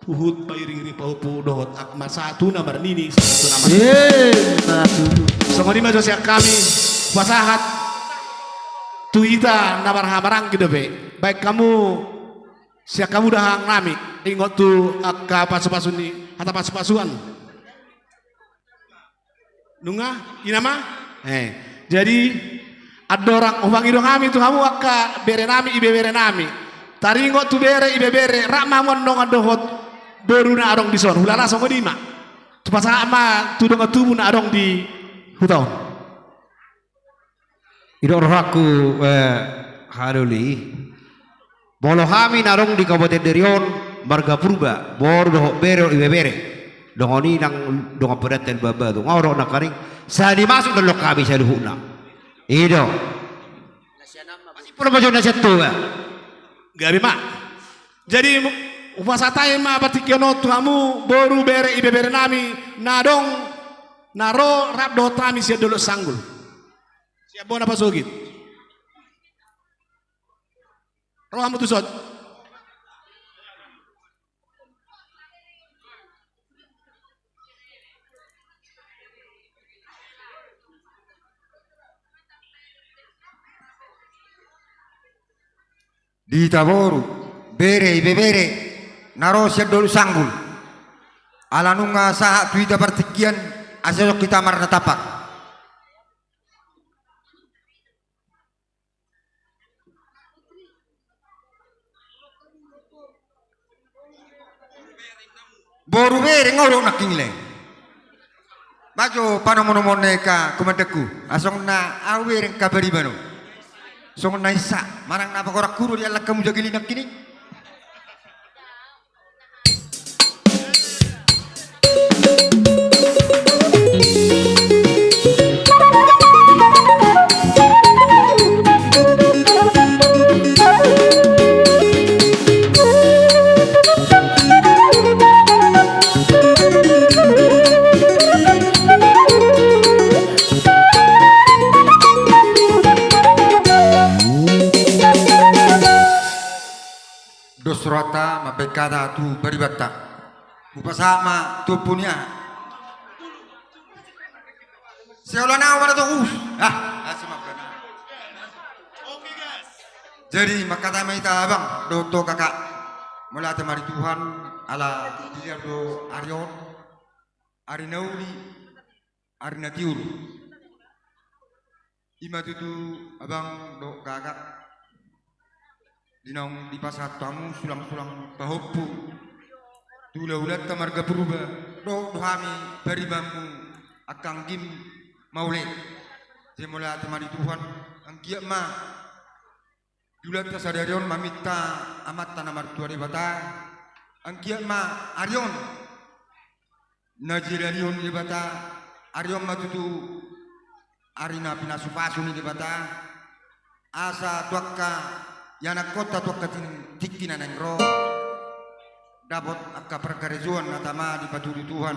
Huhut pairingiring pahompu dohot, ah, ma sahat tu na marnini, sahat tu na marnini. Eh, sahat tu. Songon i ma jo sian hami, pasahat tu hita na marhahamaranggi dope. Baen hamu, sian hamu dahangnami, ingot tu angka pasupasu ni, hata pasupasuan. Nunga, inama? Eh, jadi, andorang hupangido hami tu hamu angka berenami, ibeberenami. Taringot tu bere, ibebere, rap ma hamu dongan dohot boru na adong dison. Hulala songon i ma. Tupa sahat ma tu dongan tubu na adong di huta on. Didok rohangku, eh, haloli. Molo hami na adong di Kabupaten Riau on, marga Purba, boru dohot bere dohot ibebere. Dongan i nang dongan parianta Lumban Batu. Nga ro nangkaning, sai masuk dohot hami saluhutna. I do. Masih pura masuk na sian Toba. Gabe ma. Jadi, hupasahat hami ma partingkian on tu hamu, boru, bere, ibeberenami, na adong, na ro, rap dohot hami sian Dolok Sanggul. Sian bona pasogit. Ro hamu tuson. Di hita boru, bere, ibebere, na ro sian Dolok Sanggul. Ala nunga sahat tu hita partingkian, asa hita marnatapa. Boru bere nga ro nangkin le. Bajo panomonomon na angka komandanku. Asa songon na au bere angka bariba no. Songon na insa. Manang na pakorak kuro di alang kamu jagili nangkin i. Dos rohanta mambaen hata tu baribanta. Hupasahat ma tu ompu ni aha. Seolah na mana tu us. Ah, asi ma. Jadi mangkatai ma hita abang dohot ho kakak. Mauliate ma di Tuhan ala dilehon do ari on, ari na uli, ari na tiur. I ma tutu abang dohot kakak, di naung dipasahat hamu sulangsulang pahompu tu hulahulanta marga Purba, dohot do hami paribanmu angka anggim mauliate. Jadi mauliate ma di Tuhan, anggiat ma di ulaonta sadari on maminta Amanta na martua Debata, anggiat ma ari on na jialalihon ni Debata, ari on ma tutu ari na pinasupasu ni Debata, Asa tu angka ianakkonta tu angka tin-, tingki na naeng ro, dapot angka parkarejoan na tama dipatudu Tuhan.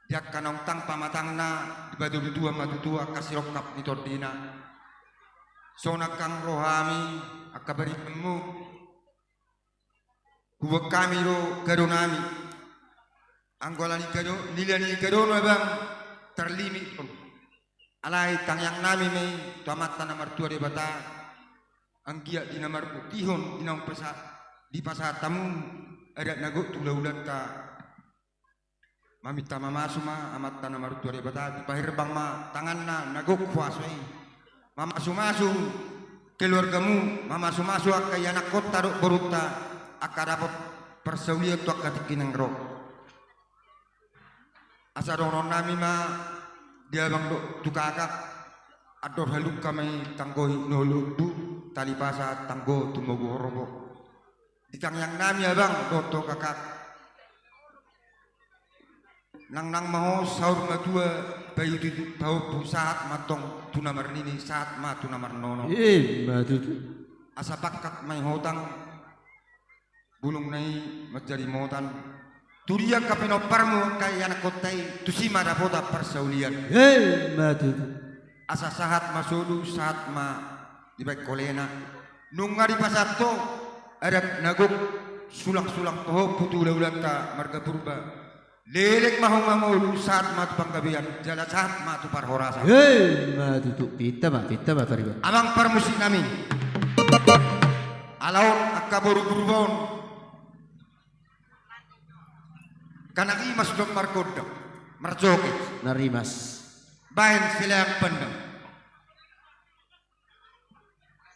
Di angka naung tang pamatangna, dipatudu Tuhan ma tutu angka sirongkap ni tondina. Sonang angka rohami, angka baribanmu. Huboan hami do gadonami. Anggo ala ni gado, nilai ni gadona, Abang, tarlimit on. Alai tangiangnami ma i tu Amanta na martua Debata, anggiat di na marputihon, di naung pasa-, dipasahat hamu adat na gok tu hulahulanta. Maminta mamasu ma Amanta na martua Debata, dipaherbang ma tanganna na gok huaso i. Mamasumasu keluargamu, mamasumasu angka ianakkonta dohot borunta, angka dapot parsaulian tu angka tingki naeng ro. Asa dohononnami ma di abang dohot tu kakak, andor halumpang ma i tanggo i na lombu, tali pasa tanggo tumogu horbo. Di tangiangnami abang dohot tu kakak. Nangnang ma ho saur matua, bayu tutu pahompu, sahat ma antong tu na marnini, sahat ma tu na marnono. Ima tutu. Asa pangkat ma i hotang, bulungna i manjadi motan. Tu dia angka pinomparmu angka ianakkonta i, tusi ma dapotan parsaulian. Ima tutu. Asa sahat ma solu, sahat ma dibaen holena. Nunga dipasahat ho adat na gok, sulangsulang pahompu tu hulahulanta marga Purba. Leleng ma ho mangolu, sahat ma tu panggabean, jala sahat ma tu parhorasan. Ima tutu, pinta ma, pinta ma pariban. Amang parmusiknami. Ala on angka boru Purba on. Angka na rimas do margondang, marjoget. Na rimas. Baen Silayang Pandang.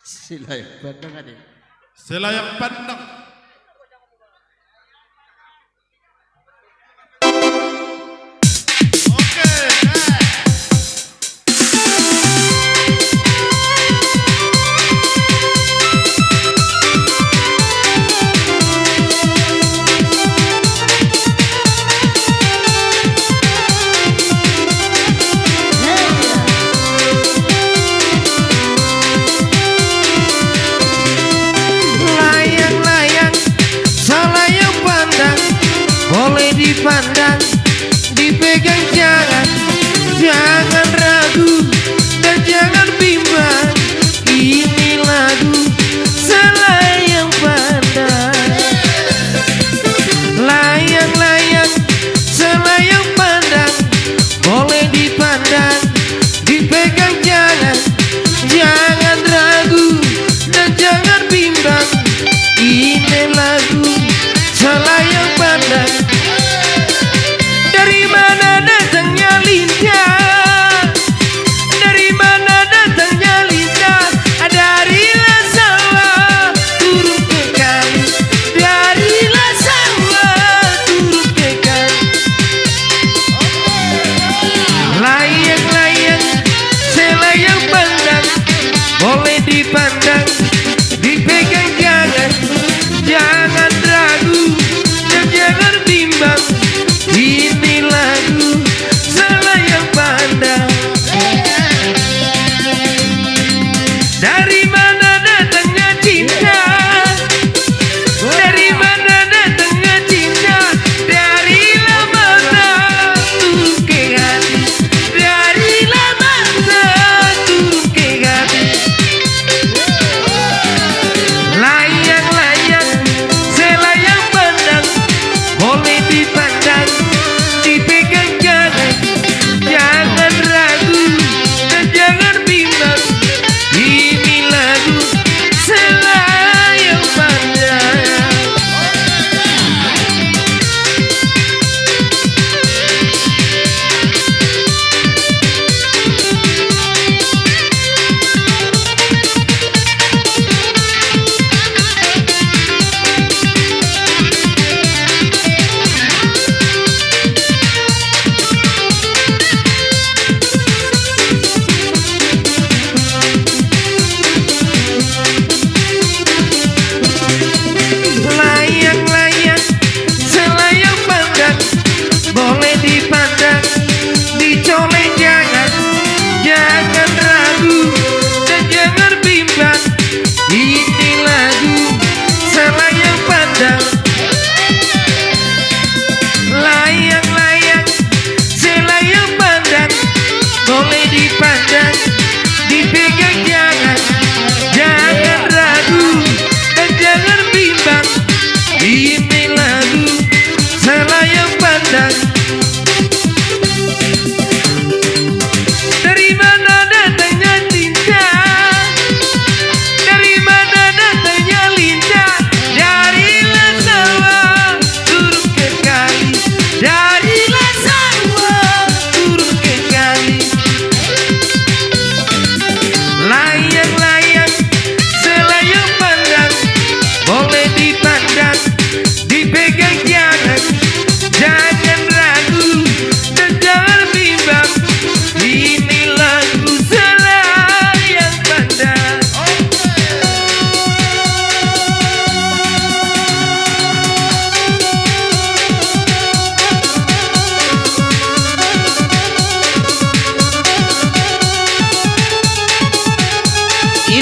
Silayang Pandang ate. Silayang Pandang. Oke, eh.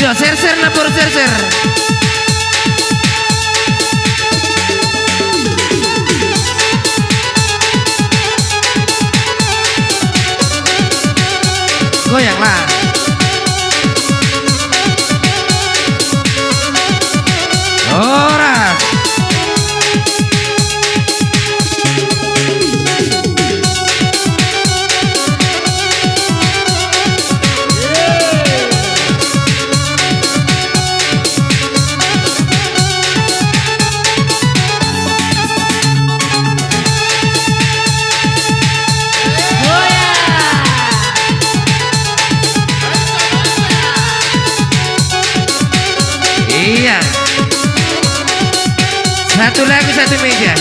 Ser, ser, na por, ser, ser. Goyang lah. Horas. Iya. Satu lagu, satu meja.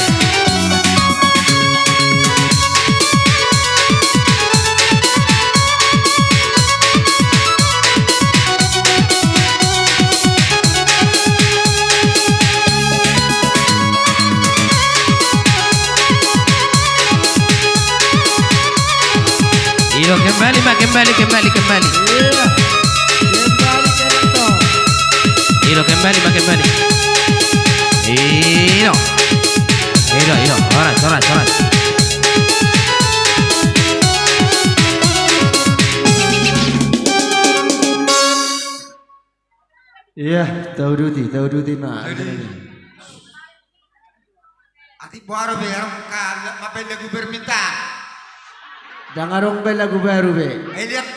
Ilo, kembali ma, kembali, kembali, kembali. Iya. Kembali, kembali. Ilo, kembali ma, kembali. Ilo. Ilo, ilo. Horas, horas, horas. Iya, tauduti, tauduti ma. Jadi, atik boha do be, adong ma pe lagu permintaan. Ndang adong be lagu baru be. Eh, lihat,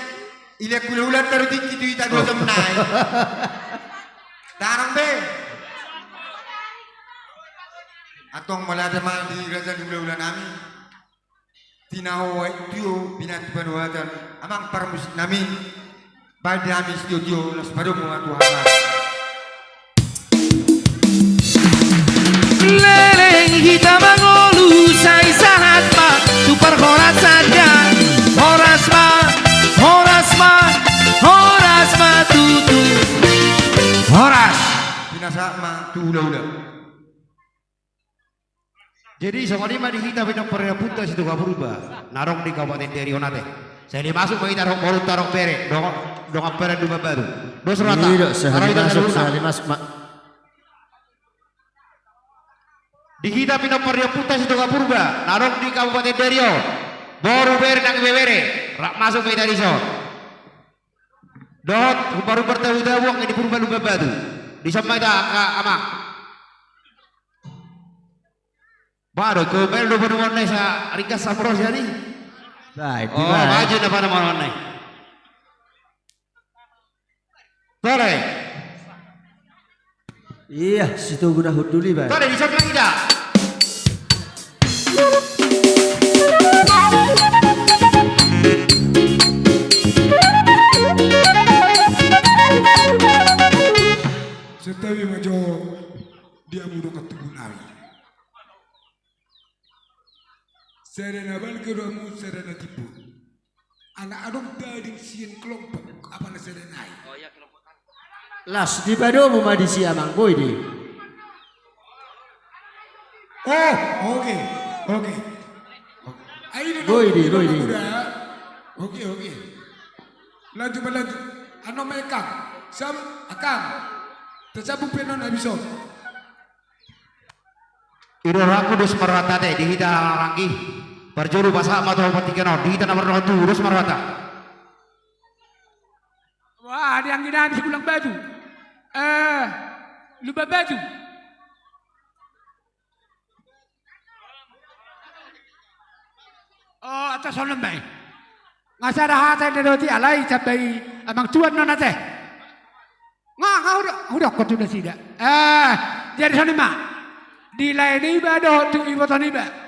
lihat hula-hula taruh tinggi tu hita dua jam nai. Ndang adong be. Antong mauliate ma di raja ni hula-hula nami. Tinaho aek tio, pinanti panuhatan, amang parmusik nami, baen di hami sitio-tio, laos padomu ma tu hami. Leleng hita mangolu, sai sahat ma tu parhorasan an. Horas ma, horas ma, horas ma tutu. Horas. Pinasahat ma tu hula-hula. Jadi songon i ma di hita pinompar ni ompunta Sitoga Purba na adong di Kabupaten Riau on ate. Sai masuk ma hita dohot borunta dohot bere, dongan, dongan padan Lumban Batu. Dos rohanta. Iya, sahali masuk, sahali masuk ma. Di hita pinompar ni ompunta Sitoga Purba na adong di Kabupaten Riau on, boru, bere nang ibebere, rap masuk ma hita dison. Dohot hombar-hombar tabu-tabu angka ni Purba Lumban Batu. Dison ma hita angka amang. Bah, do, ko mel do panumaonna i, sa ringgas samoros jadi. Bah, itu. Oh, bah, maju na panumaonna i. Tore. Iya, Sitogu na hundul i, bah. Tore, dison ma hita. Santabi ma jo di hamu dongan tubu nami. Sada na balga do hamu, sada na timbo. Ala adong daging sian kelompok, apala sada nai. Las, dipadomu ma disi amang, boi do i. Oh, oke, oke. Oke. Boi do i, boi do i. Oke, oke. Lanjut, lanjut. Anu ma, Akang. Sam, Akang. Tasambung pe non habis on. I do rohangku, dos ma rohanta ate, di hita na marhaha i. Parjolo pasahat ma tu hamu partingkian on, di hita na mardongan tubu, dos ma rohanta. Wah, di anggi nami Sigulang Batu. Eh, Lumban Batu. Oh, atas sonon mai. Nga sada hata inda dohot i, alai sambai amang tuan non ate. Nga, nga hudo, hudokkon tu nasida. Eh, jadi songon i ma. Di lae niba dohot tu iboto niba.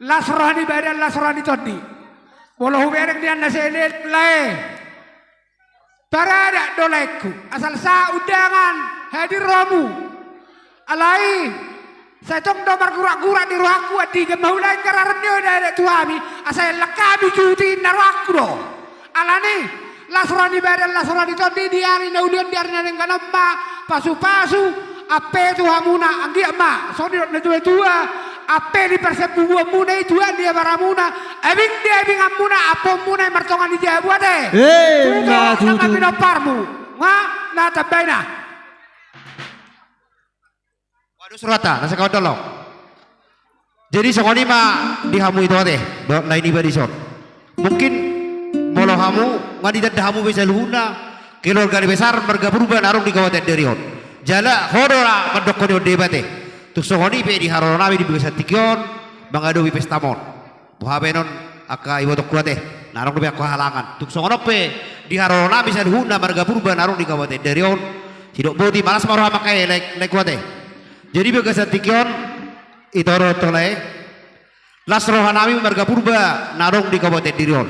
Las roha ni badan, las roha ni tondi. Molo hubereng nian na sele lae. Paradat do laengku, asal sahat undangan hadir hamu. Alai, sai tong do margurak-gurak di rohangku, andi, gama hulaing gararan ni on, adat tu hami, asa elak hami juti, ninna rohangku do. Alani, las roha ni badan, las roha ni tondi, di ari na uli on, di ari na denggan on ma pasu-pasu, ampe tu hamuna, anggiat ma, songon nidok natua-tua, ampe di parsambubuanmuna i tuat ni abaramuna, abing di abinganmuna, ampuonmuna i martonga ni jabu ate. Eh, tutu, ma tutu. Nang pinomparmu. Nga na tambaina. Waduh, surata na sakaon dolo. Jadi songon i ma di hamu ito ate dohot lae niba dison. Mungkin molo hamu nga ditanda hamu be saluhutna keluarga ni besar marga Purba na adong di Kabupaten Darion. Jala ho do ra mandokkon i on deba ate. Tung songon i pe di haroro nami di bagasan tingki on mangadopi pesta mon. Boha baenon angka ibotongku ate, na adong dope angka halangan. Tung songon on pe di haroro nami saluhutna marga Purba na adong di Kabupaten Darion, sidok boti ma las ma roha mangkaelek, laengku ate. Jadi bagasan tingki on, ito do tong lae, las roha nami marga Purba na adong di Kabupaten Darion.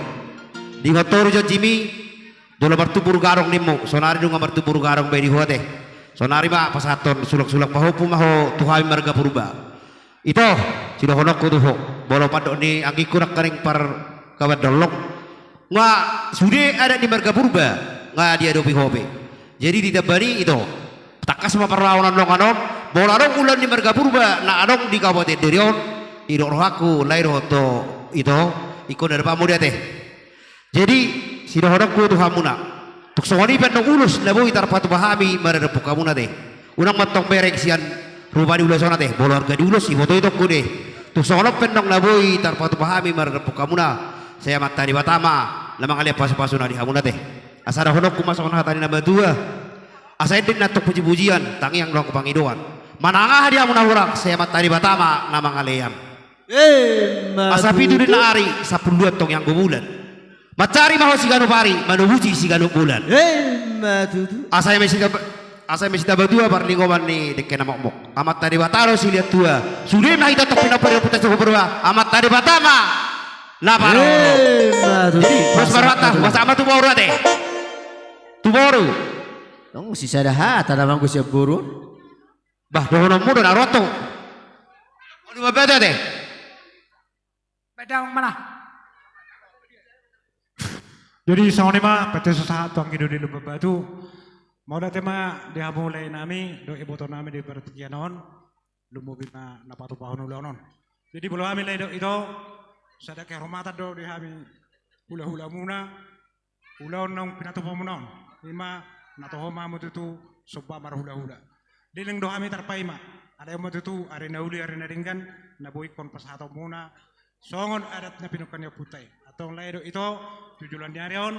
Diingot ho do janjimi, jolo martumbur gadong nimmu, sonari nunga martumbur gadong be di ho ate. Sonari ma pasahathon sulak-sulak pahompu ma ho tu hami marga Purba. Ito, sidohononku tu ho, molo pandok ni anggingku nangkaning parkaban dollong, nga sude adat ni marga Purba nga diadopi ho be. Jadi ditambani ito, tangkas ma parlahonan dongan on, molo adong ulaon ni marga Purba na adong di Kabupaten Darion, didok rohangku lae dohot ho ito, ingkon na dapat hamu da ate. Jadi sidohononku tu hamuna, tung songon i pe annon ulos na boi tarpatupa hami maradophon hamuna ate. Unang ma antong bereng sian rupa ni ulos on ate, molo arga ni ulos iboto itongku do i. Tung songon on pe annon na boi tarpatupa hami maradophon hamuna, sai Amanta Debata ma na mangalean pasupasuna di hamuna ate. Asa dohononku ma songon hata ni na matua, asa ende na antong pujipujian, tangiang dohot pangidoan, manang aha di hamu na hurang, sai Amanta Debata ma na mangalean. Emma tutu. Asa pitu do inna ari, sampulu dua antong ianggo bulan. Mansari ma ho siganup ari, manobusi siganup bulan. Emma tutu. Asa eme sita, asa eme sita batua parlinggoman ni dengke na mokmok. Amanta Debata do silehon tua. Sude ma hita antong pinompar di ompunta Situmorang Purba, Amanta Debata ma na parorot. Emma tutu. Jadi, pos ma rohanta, hupasahat ma tu boru ate. Tu boru. Tong sisada hata damang gue sian boru. Bah, dohononmu do na ro antong. Olo, bapeda ate. Beda mana? Jadi songon i ma, pete so sahat tu anggi doli Lumban Batu. Mauliate ma di hamu lae nami dohot iboto nami di partingkian on. Lumobi ma na patupahon ulaon on. Jadi molo hami lae dohot ito, sada kehormatan do di hami hulahulamuna. Ulaon naung pinatupamuna on, i ma na toho ma hamu tutu somba marhulahula. Leleng do hami tarpaima, alai on ma tutu ari na uli ari na denggan na boi ingkon pasahatonmuna songon adat na pinungka ni ompunta i. Antong lae dohot ito, tu joloan ni ari on,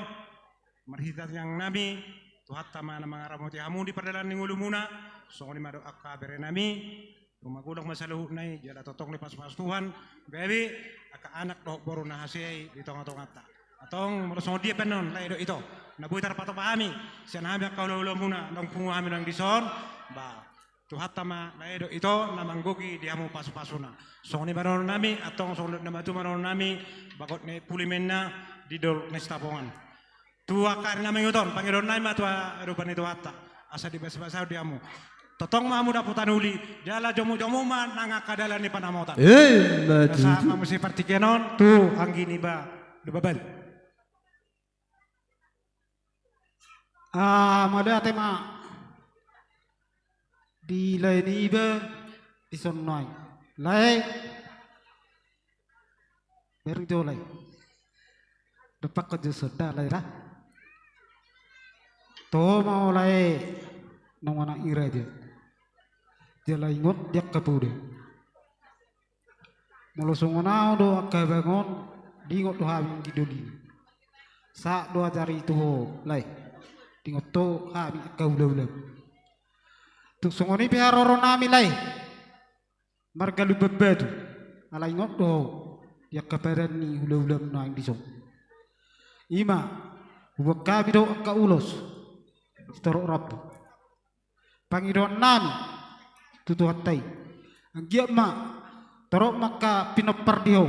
marhite tangiang nami, Tuhanta ma na mangaramoti hamu di pardalanan ni ngolumuna. Songon i ma dohot angka bere nami, tumagulak ma saluhutna i, jala tongtong do pasupasu Tuhan gabe angka anak dohot boru na hasea i di tongatonganta. Antong molo songon dia pe annon lae dohot ito, na boi tarpatupa hami sian hami angka hulahulamuna naung pungu hami nang dison, ba, Tuhanta ma lae dohot ito na manggohi di hamu pasupasuna. Songon i ma dohonon nami, antong songon na matua ma dohonon nami, bagot ni puli ma inna di dolok ni Sitapongan. Tu angka ari na mangihut on, pangidoan nami ma tu adopan ni Tuhanta, asa dibasabasahon di hamu. Tongtong ma hamu dapotan uli, jala jomujomuna ma nang angka dalan ni panamotan. Emma tutu. Asa ma muse partingkian on tu anggi niba Lumban Batu. Ah, mauliate ma di lae niba dison nuaeng. Lae. Bereng jo lae. Dompakkon jo sonda lae ra. Toho ma ho lae nunga na i raja. Jala ingot di angka poda. Molo songon ahu do angka abang on, diingot do hami anggi doli. Sahat do ajari tu ho lae. Diingot do hami angka hulahula. Tung songon i pe haroro nami lae. Marga Lumban Batu, ala ingot do ho di angka padan ni hulahula nuaeng dison. I ma, huboan hami do angka ulos sitorop rambu. Pangidoan nami tu Tuhanta i. Anggiat ma torop ma angka pinompar di ho.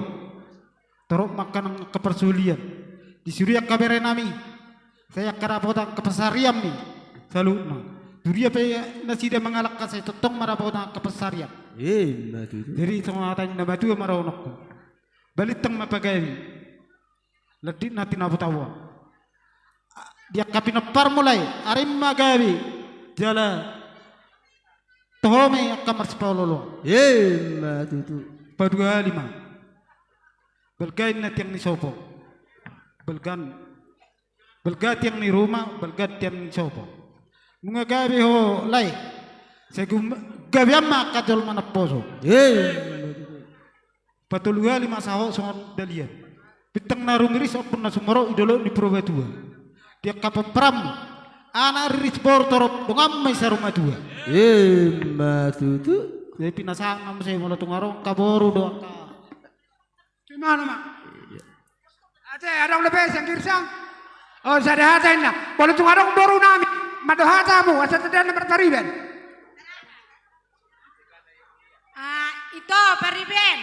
Torop ma angka nang angka parsaulian. Di sude angka bere nami. Sai angka dapotan angka pansarian i saluhutna. Tu dia pe nasida mangalangka sai tongtong ma dapotan angka pansarian. Emma tutu. Jadi songon hata ni na matua ma dohononku. Balintang ma pagabe. Landit na tinabotaboan. Di angka pinomparmu lae, ari ma gabe. Jala toho ma i angka marsipaolooloan. Emma tutu. Paduahali ma. Balga inna tiang ni sopo. Balga, balga tiang ni ruma, balga tiang ni sopo. Nunga gabe ho lae. Sai gum-, gabean ma angka jolma na poso. Patolu hali ma saho songon dalihan. Bintang na rumiris ombun na sumorop di dolok ni Purbatua. Di angka pomparanmu, anak riris boru torop dongan ma i saur matua. Ima tutu. Jadi pinasahat ma muse molo tung adong angka boru do angka. Ima nama. Ate, adong dope sian Girsang. O, sada hata inna. Molo tung adong boru nami mandok hata hamu asa tanda na marpariban. Ah, ito pariban.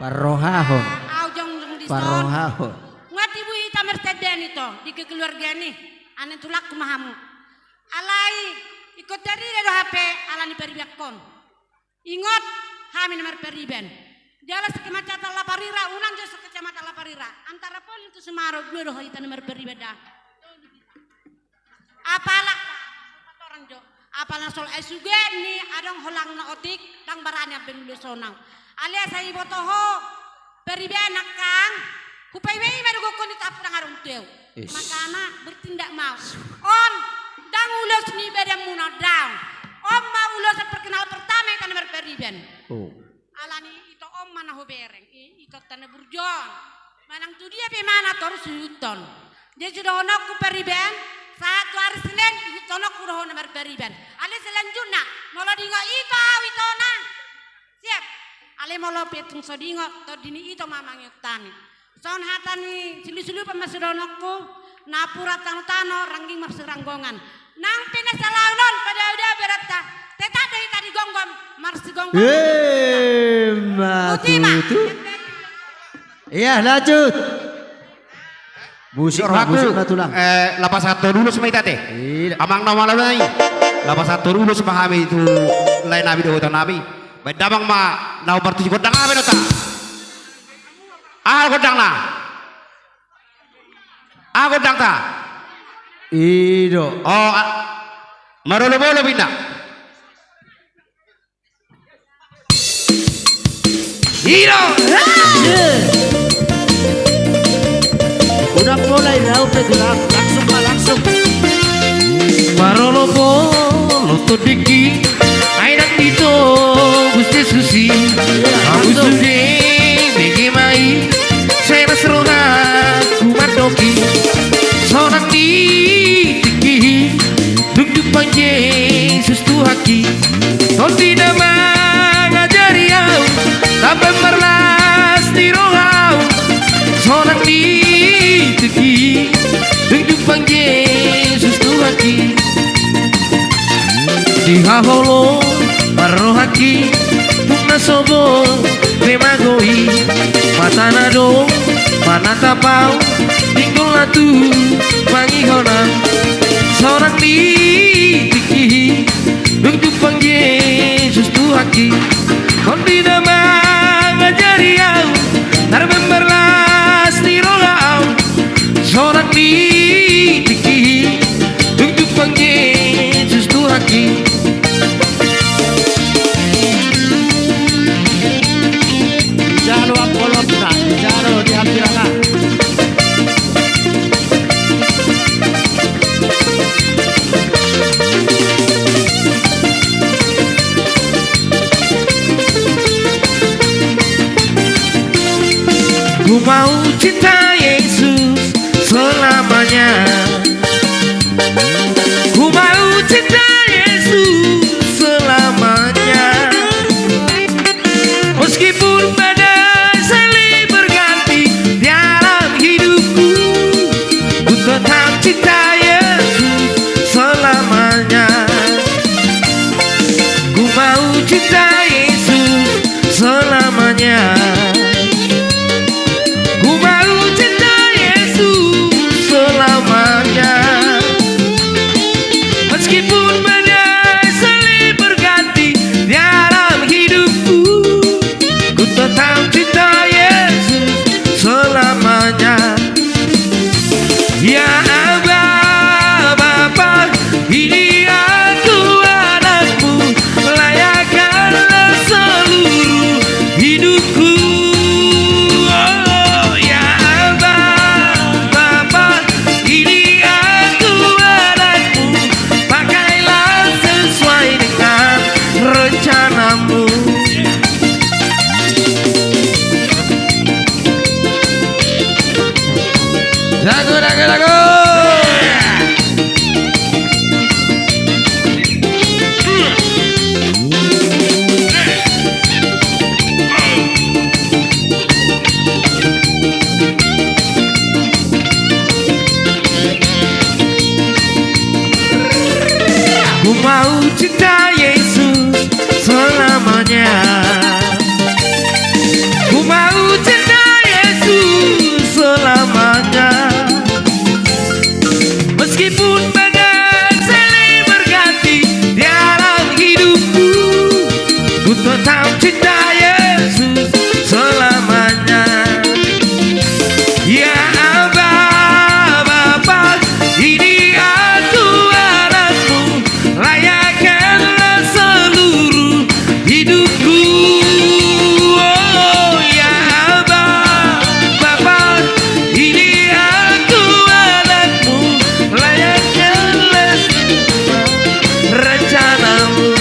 Parrohahon. Ah, au jongjong dison. Parrohahon. Nga tibu hita martanda ito di kekeluargaan i. Anak tulangku ma hamu. Alai ingkon tarida do hape ala ni paribankon. Ingot hami na marpariban. Jala sekecamatan Laparira, unang jo sekecamatan Laparira. Antara Polling tu Semarang dua do hita na marpariban da. Apala, apala jo. Apala na sol ai suge ni adong holang na otik, ndang barani amben ulos sonang. Alai sai boto ho, pariban nangkang, hupaima-ima do gokhon i, tapi ndang adong tu au. Makana bertindak mau. On, ndang ulos ni badanmuna, ndang. On ma ulos perkenal pertama hita na marpariban. Alani ito on ma na hubereng, i-, ito tanda burjon. Manang tu dia pe ma na torus huihuthon. Jadi sudohononku pariban, sahat tu ari Senin, ihuthononku do ho na marpariban. Alai selanjutna, molo diingot ito au itona. Siap. Alai molo pe tung so diingot, tondi ni ito ma mangihut hami. Songon hata ni silusilupan ma sudohononku, napuran tanotano, rangging marsiranggongan. Nang pe na salaon on, padao-dao berenta, tetap do hita digomgom, marsigomgom. Ima tutu. Iya, lanjut. Musik ma, musik ma tulang. Eh, lapasathon ulos ma hita ate. Amang na malai. Lapasathon ulos ma hami tu lae nami dohot inang nami. Baen damang ma na hombar tusi gondang, aha baenonta? Aha gondangna? Aha gondangta? I do. O, marolopolop inna. I do. Unang mulai, langsung ma, langsung. Marolopolop tondingki, ai nang ditogu sude susi. Ahu sude bege ma i, sai ras rohangku mandok i. Sonang ni tingki i, dung jumpang Jesus Tuhanki. Tondi na mangajari ahu, tamba marlas ni roha ahu. Sonang ni tingki i, dung jumpang Jesus Tuhanki. Dihaholongi ma rohangki, tung na so boi be mago i. Mata na dong manatap ahu, pinggol na tu mangihon ahu. Sonang ni tingki i, dung jumpang Jesus Tuhanki. Tondi na mangajari ahu, tamba marlas ni roha ahu. Sonang ni tingki i, dung jumpang Jesus Tuhanki. Jalo angkolotna, jalo di hambirana. Ku mau cinta Yesus selamanya. Ku mau cinta Yesus selamanya. Meskipun badai silih berganti dalam hidupku, ku tetap cinta Yesus selamanya. Ya Aba, Bapa, ini aku anakmu, layakkanlah seluruh hidupku. Oh ya Aba, Bapa, ini aku anakmu, layakkanlah semua rencanamu.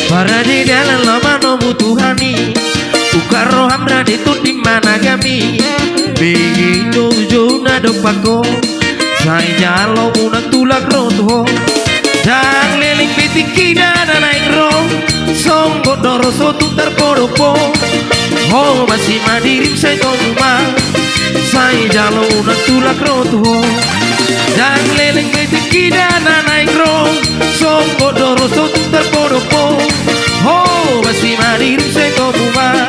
Parade dalan lomo nomu Tuhan i, ukar roham rade tondi managami. Bege joujou na dompak ho, sai jalo unang tulak ro tu ho. Ndang leleng be tingkina na naeng ro, songgop do ro so tung tarpodophon. Ho basi ma dirim sai tomu ma, sai jalo unang tulak ro tu ho. Ndang leleng be tingkina na naeng ro, songgop do ro so tung tarpodophon. Ho basi ma dirim sai tomu ma,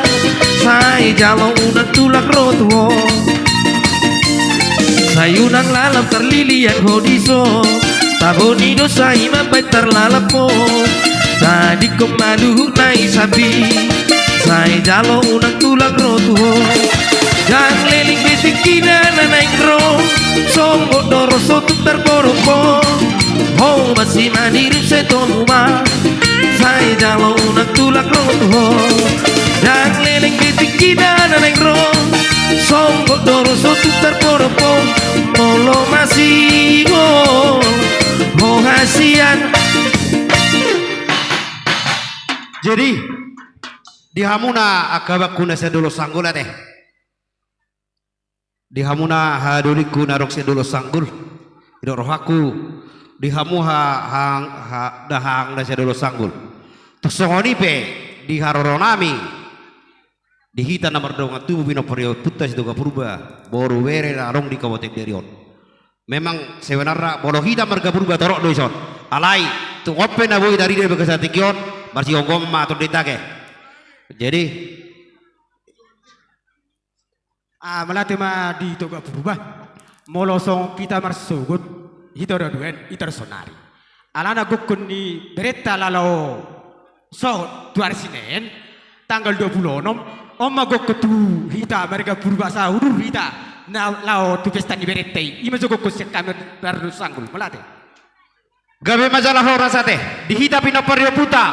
sai jalo unang tulak ro tu ho. Sai unang lalap tarlilian ho dison, tabo ni dosa i ma baen tarlalap ho. Tadingkon ma luhut na i sambing, sai jalo unang tulak ro tu ho. Ndang leleng be tingkina na naeng ro, songgop do ro so tung tarpodophon. Ho basi ma dirim sai tomu ma, sai jalo unang tulak ro tu ho. Ndang leleng be tingkina na naeng ro, songgop do ro so tung tarpodophon. Molo masihol ho hasian. Jadi, di hamuna angka abangku na sian dolok Sanggul ate. Di hamuna haha dolokku na adong sian dolok Sanggul, didok rohangku, di hamu ha, ha, ha, dahahang na sian dolok Sanggul. Tung songon i pe di haroro nami, di hita na mardongan tubu pinompar ni ompunta Sitoga Purba, boru bere na adong di Kabupaten Bere on. Memang sebenarna molo hita marga Purba torop do dison. Alai tung on pe na boi tarida di bagasan tingki on, marsigomgoman ma tondinta ate. Jadi, Ah, mauliate ma di Toga Purba. Molo songon hita marsogot, hita do duaen, hita do saonari. Alana gokhon ni berenta laho sogot tu ari Sinen, tanggal dua pulu onom, on ma gokhon tu hita marga Purba asa udur hita na laho tu pesta ni berenta i. I ma jo gokhon sian hami marga Sanggul, mauliate. Gabe ma jala horas ate, di hita pinompar ni ompunta,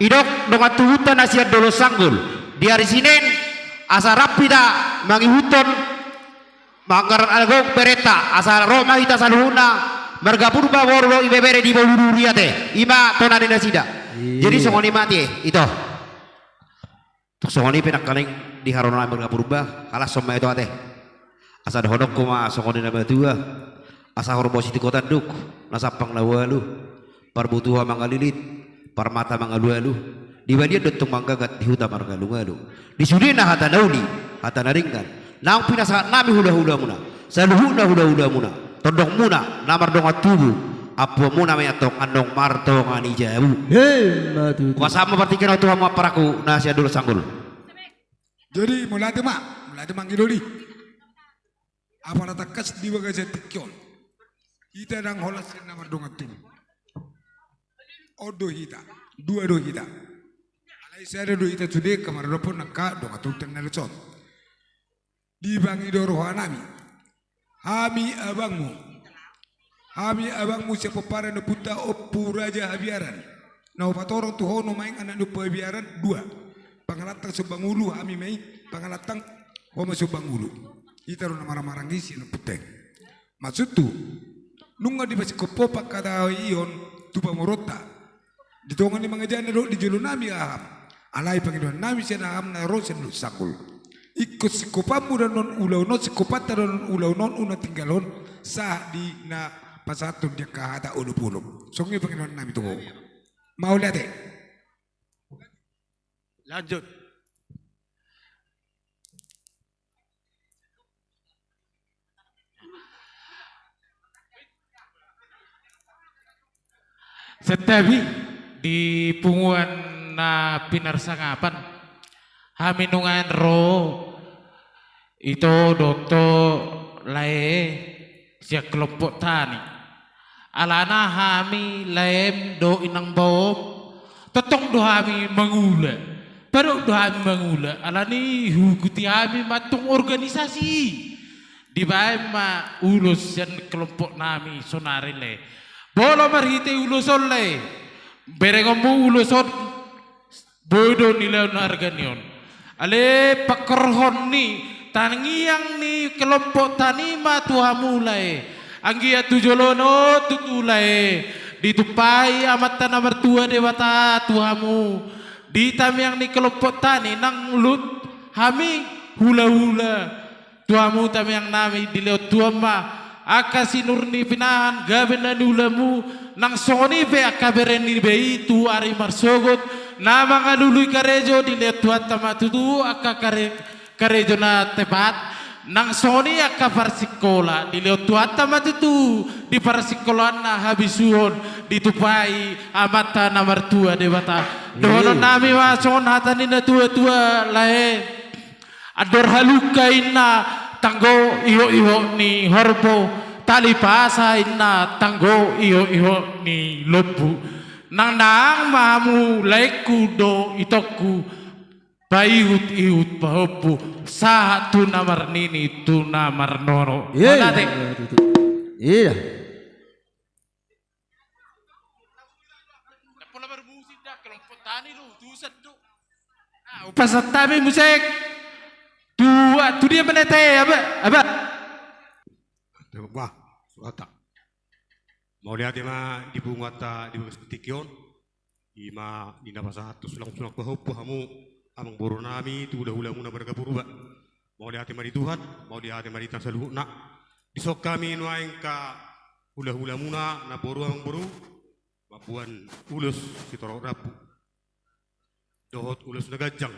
didok dongan tubunta na sian dolok Sanggul, di ari Sinen, asa rap hita mangihuthon, manggarar agung berenta, asa ro ma hita saluhutna, marga Purba boru dohot ibebere di Bulu Duri ate, i ma tona ni nasida. Iya. Jadi songon i ma ate, ito. Tung songon i pe nangkaning di haroro nami marga Purba, halashon ma ito ate. Asa dohononku ma songon nidok ni natuatua, asa horbo sitingko tanduk, na sampang na ualu, parbutuha mangalilit, parmata mangalualu, di balian do tong manggagat di huta marngalungalu. Di sudena hata na uli, hata na denggan, naung pinasahat nami hulahulamuna, saluhutna hulahulamuna, tondongmuna na mardongan tubu, ampuanmuna ma i antong annon martonga ni jabu. Emma tutu. Hupasahat ma partingkian on tu hamu amparangku na sian dolok Sanggul. Jadi mauliate ma, mauliate ma anggi doli. Apala tangkas di bagasan tingki on, hita ndang holan sian na mardongan tubu. On do hita, dua do hita. Alai sada do hita sude angka maradophon angka dongan tubunta na dison. Dipangido roha nami, hami abangmu, hami abangmu sian pomparan ni ompunta Ompu Raja Habiaran, na hupatorang tu ho nuaeng anak ni Ompu Habiaran dua, Pangalantang Sombang Ulu, hami ma i Pangalantang, ho ma Sombang Ulu. Hita do na marhahamaranggi sian ompunta i. Maksudhu, nunga dipasingkop ho pangkataion tu pamoruonta. Di tonga ni mangajarna dohot di jolo nami, aha, Alai pangidoan nami sian hami na ro sian Lulusan Sanggul, ingkon singkopanmu do annon ulaon on, singkopanta do annon ulaon on, unang tinggalhon sahat di na pasahathon di angka hata olopolop. Songon i pangidoan nami tu ho. Mauliate. Lanjut. Santabi di punguan na pinarsangapan, hami nuaeng ro ito dohot lae sian kelompok tani. Alana hami laem dohot inang baom, tongtong do hami mangula. Padok do hami mangula, alani huikuti hami ma tong organisasi. Dibaen ma ulos sian kelompok nami sonari lae. Molo marhite ulos on lae, berengonmu ulos on, boi do nilaon harga ni on. Ale pangkorhon ni tangiang ni kelompok tani ma tu hamu lae. Anggiat tu joloan on tutu lae, ditumpahi Amanta na martua Debata tu hamu di tangiang ni kelompok tani nang lut hami hulahula. Tu hamu tangiang nami dilehon Tuhan ma angka sinur ni pinahan gabe na niulamu, nang songon i pe angka bere ni bere i tu ari marsogot na mangalului karejo dilehon Tuhanta ma tutu angka kare-, karejo na tepat, nang songon i angka parsingkola dilehon Tuhanta ma tutu di parsingkolaanna habisuhon ditumpahi Amanta na martua Debata. Dohonon nami ma songon hata ni na tuatua lae. Andor halumpang inna tanggo ihotihot ni horbo, tali pasa inna tanggo ihotihot ni lombu. Nangnang ma hamu laengku dohot itongku, paihutihut pahompu, sahat tu na marnini tu na marnono. Iya. Mauliate. Iya. Ndang pola marmusik da, kelompok tani do, utusan do. Ah, hupasahat hami muse tu, tu dia ma na ate, Aba, Aba. Wah, suhata. Mauliate ma di punguanta di bagas tingki on. I ma di na pasahat tu sulangsulang pahompu hamu amangboru nami tu hulahulamuna marga Purba. Mauliate ma di Tuhan, mauliate ma di hita saluhutna. Dison hami nuaeng angka hulahulamuna namboru amangboru mamboan ulos sitorop rambu dohot ulos na ganjang.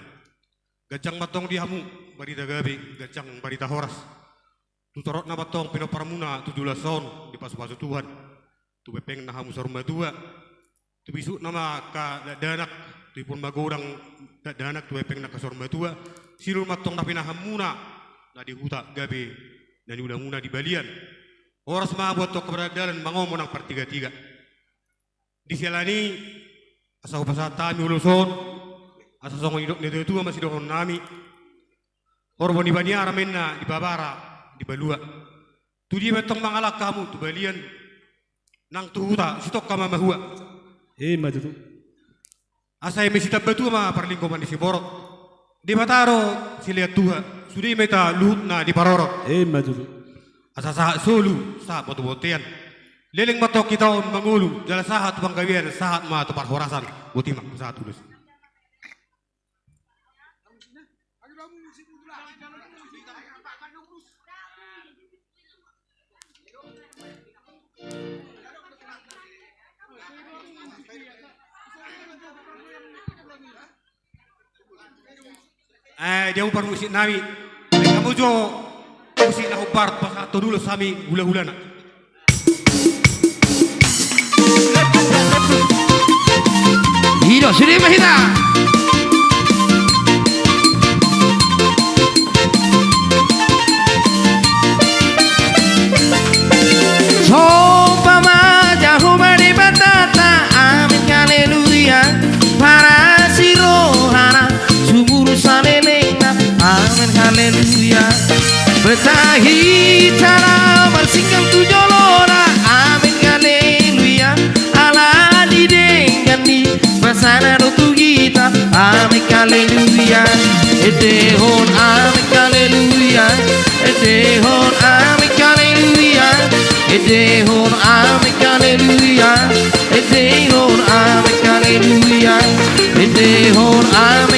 Ganjang ma tong di hamu barita gabe, ganjang barita horas. Tu torop na ma tong pinomparmuna tu joloan on dipasupasu Tuhan. Tu pengpengna hamu saur matua. Tu bisukna ma angka dakdanak, tu ipon magodang dakdanak, tu pengpengna angka saur matua. Sinur ma tong na pinahanmuna na di huta gabe na niulamuna di balian. Horas ma buat tong angka pardalan mangomo nang partigatiga. Di siala ni i asa hupasahat hami ulos on, asa songon nidok ni natuatua ma sidohonon nami. Horbo ni baniara ma inna di babara di balua. Tu dia ma tong mangalangka hamu, tu balian nang tu huta, sitongka ma mahua. Ima tutu. Asa eme sitambatua ma parlinggoman ni siborok. Debata do silehon tuha, sude ma hita luhutna diparorot. Ima tutu. Asa sahat solu, sahat ma tu bontean. Leleng ma tong hita on mangolu, jala sahat tu panggabean, sahat ma tu parhorasan. Boti ma, sahat ulos. Eh, dia umpar musik nami. Hamu jo musik na hombar pasahathon ulos hami hulahulana. I do, sude ma hita. Somba ma Jahowa Debatanta, amin haleluya. Parasi rohana, sumurung salelengna, amin haleluya. Beta hita na marsingkang tu jolona, amin haleluya. Ala ni denggan ni basana do tu hita, amin haleluya. Endehon amin haleluya, endehon amin haleluya, endehon amin haleluya, endehon amin haleluya, endehon amin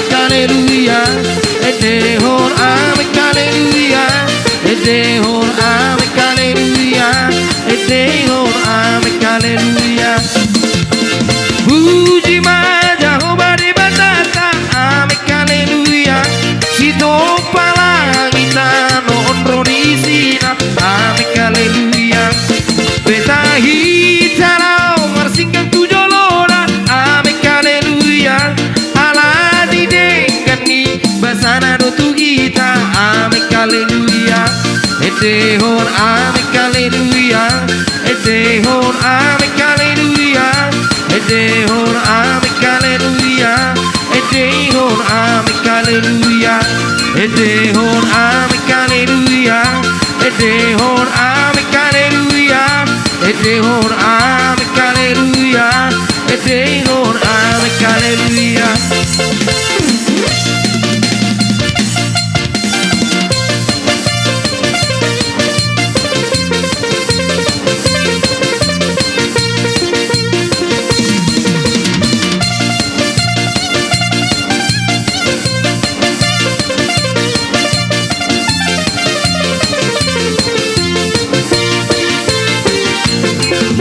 Haleluya, endehon amen, haleluya, endehon amen, haleluya, endehon amen, haleluya, endehon amen, haleluya.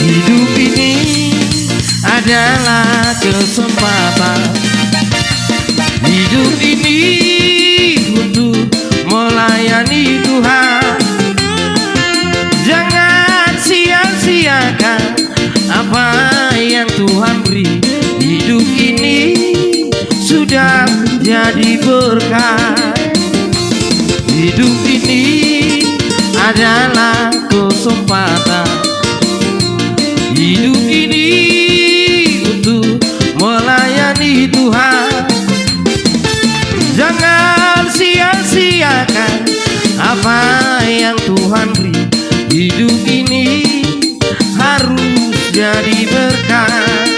Hidup ini adalah kesempatan. Hidup ini untuk melayani Tuhan. Jangan sia-siakan apa yang Tuhan beri. Hidup ini sudah jadi berkat. Hidup ini adalah kesempatan. Hidup ini untuk melayani Tuhan. Jangan sia-siakan apa yang Tuhan beri. Hidup ini harus jadi berkat.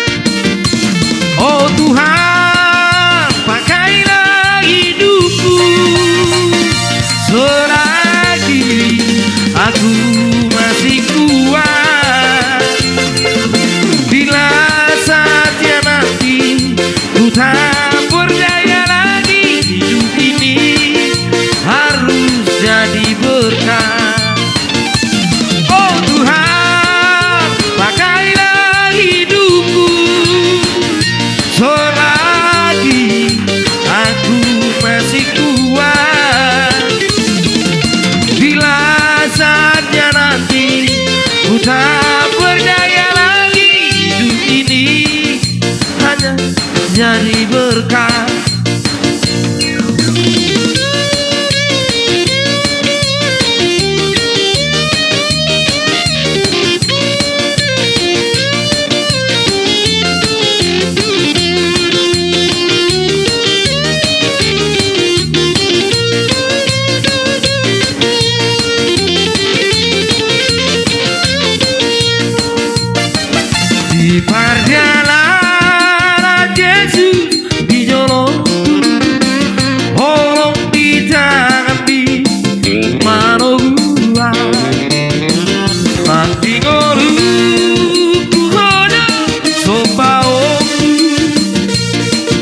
Oh Tuhan, pakailah hidupku selagi aku masih kuat. Bila saatnya nanti ku tak berdaya lagi, hidup ini harus jadi berkat. Oh Tuhan, pakailah hidupku selagi aku masih kuat. Bila saatnya nanti ku tak berdaya lagi, hidup ini hanya jadi berkat. Di pardalanan Jesus di jolo, holong di tangan di manoguan, nang di ngolungku ho do sombaonku,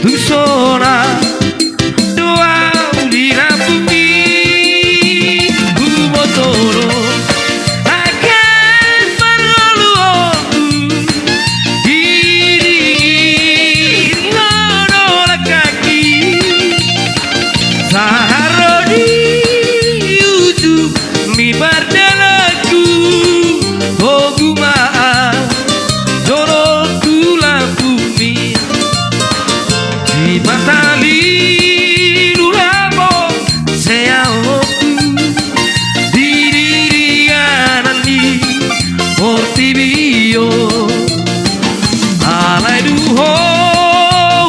tung sonang do ahu di lambungmi. Huboto do angka parngoluonku, diringiri ho do langkangki. Sahat ro di ujung ni pardalanku, togu ma ahu jolo tu lambungmi. Di mata lilu hamonseaonku, di diri anak ni portibi on. Alai dung ho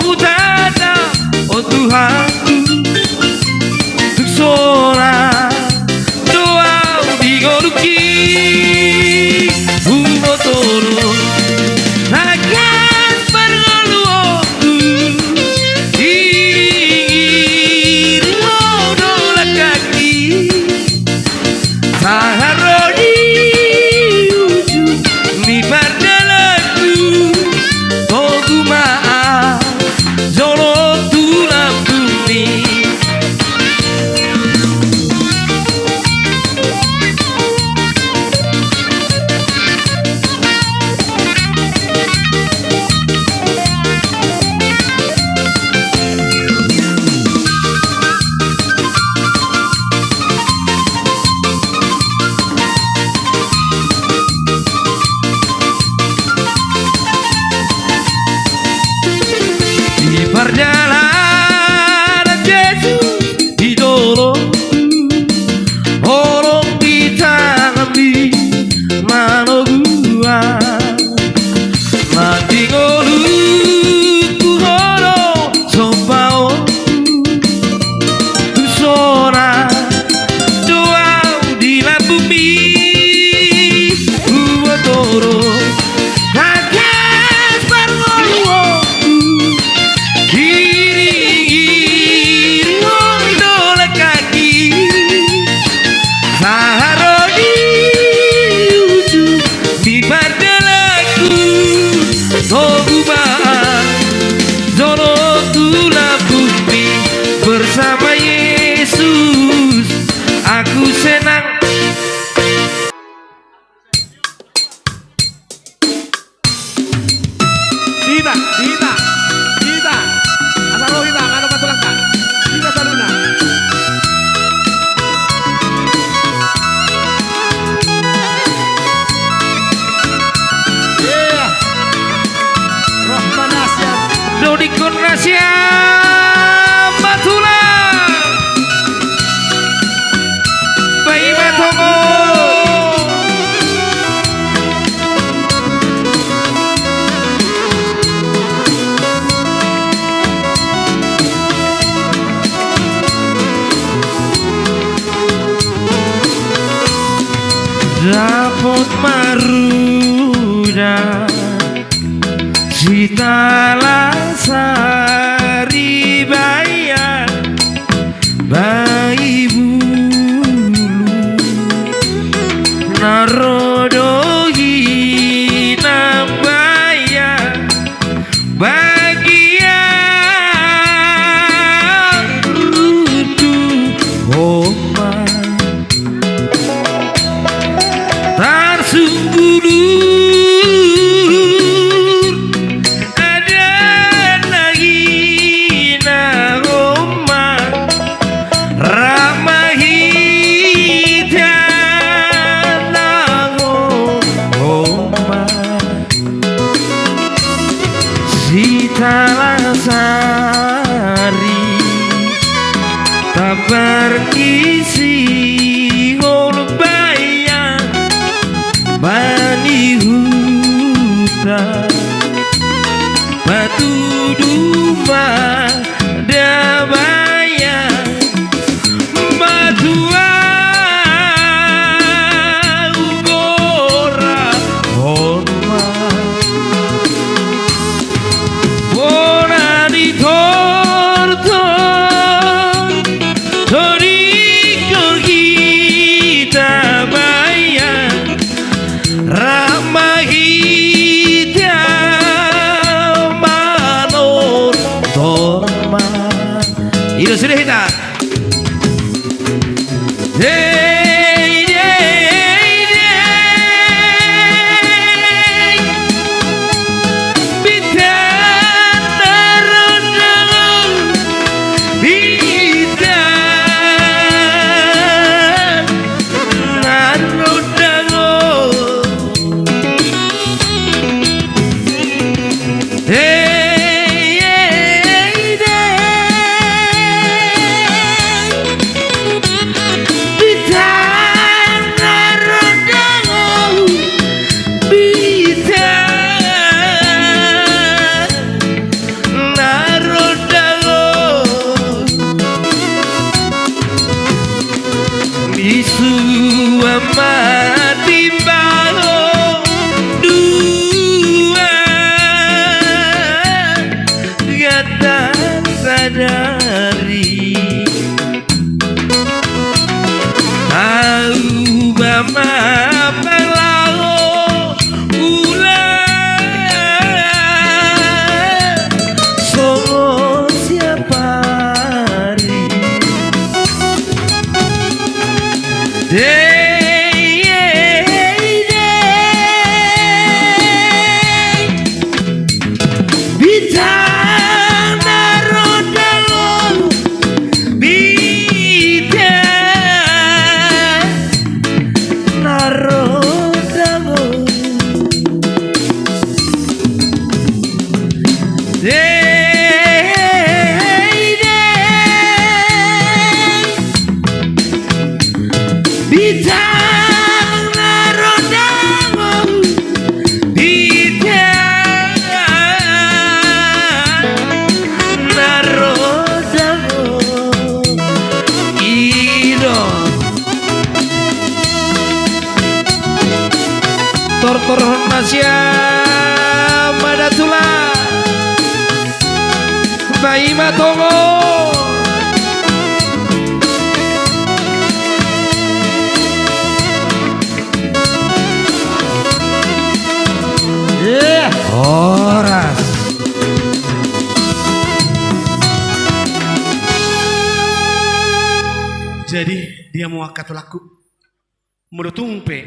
hutanda, o Tuhanku, tung sonang do ahu di ngolungki. Huboto do angka parngoluonku, diringiri ho do langkangki. Sahat ro di ujung ni pardalanku, togu ma ahu jolo tu lambungmi. Maruda Sitalasari, bayan Baibulu, na ro do hinan bayan bagian rundu homa. Tarsunggulur adat na hinaholongan, rap ma hita na homa. Sitalasari, tabar ni sihol bayan bani huta, patudu ma da bayan matua ugora homa. Bona ni tortor, toriko hita bayan, rap ma hita manortor ma. I do sude hita. Dei, dei, dei. Bintang na ro dangon, bintang na ro dangon. Hei, hei, hei. Bintang na ro dangon, bintang na ro dangon. Misuan ma timbangon dua, gantang sadari. Tauba ma pangalaho, ula songon siapari. Dei, dei, dei. Bintang na ro dangon, bintang na ro dangon. Dei, dei. Bintang na ro dangon, bintang na ro dangon. I do. Tortorhon ma sian Madatulang. Paima tongon. Horas. Jadi dia ma angka tulangku, molo tung pe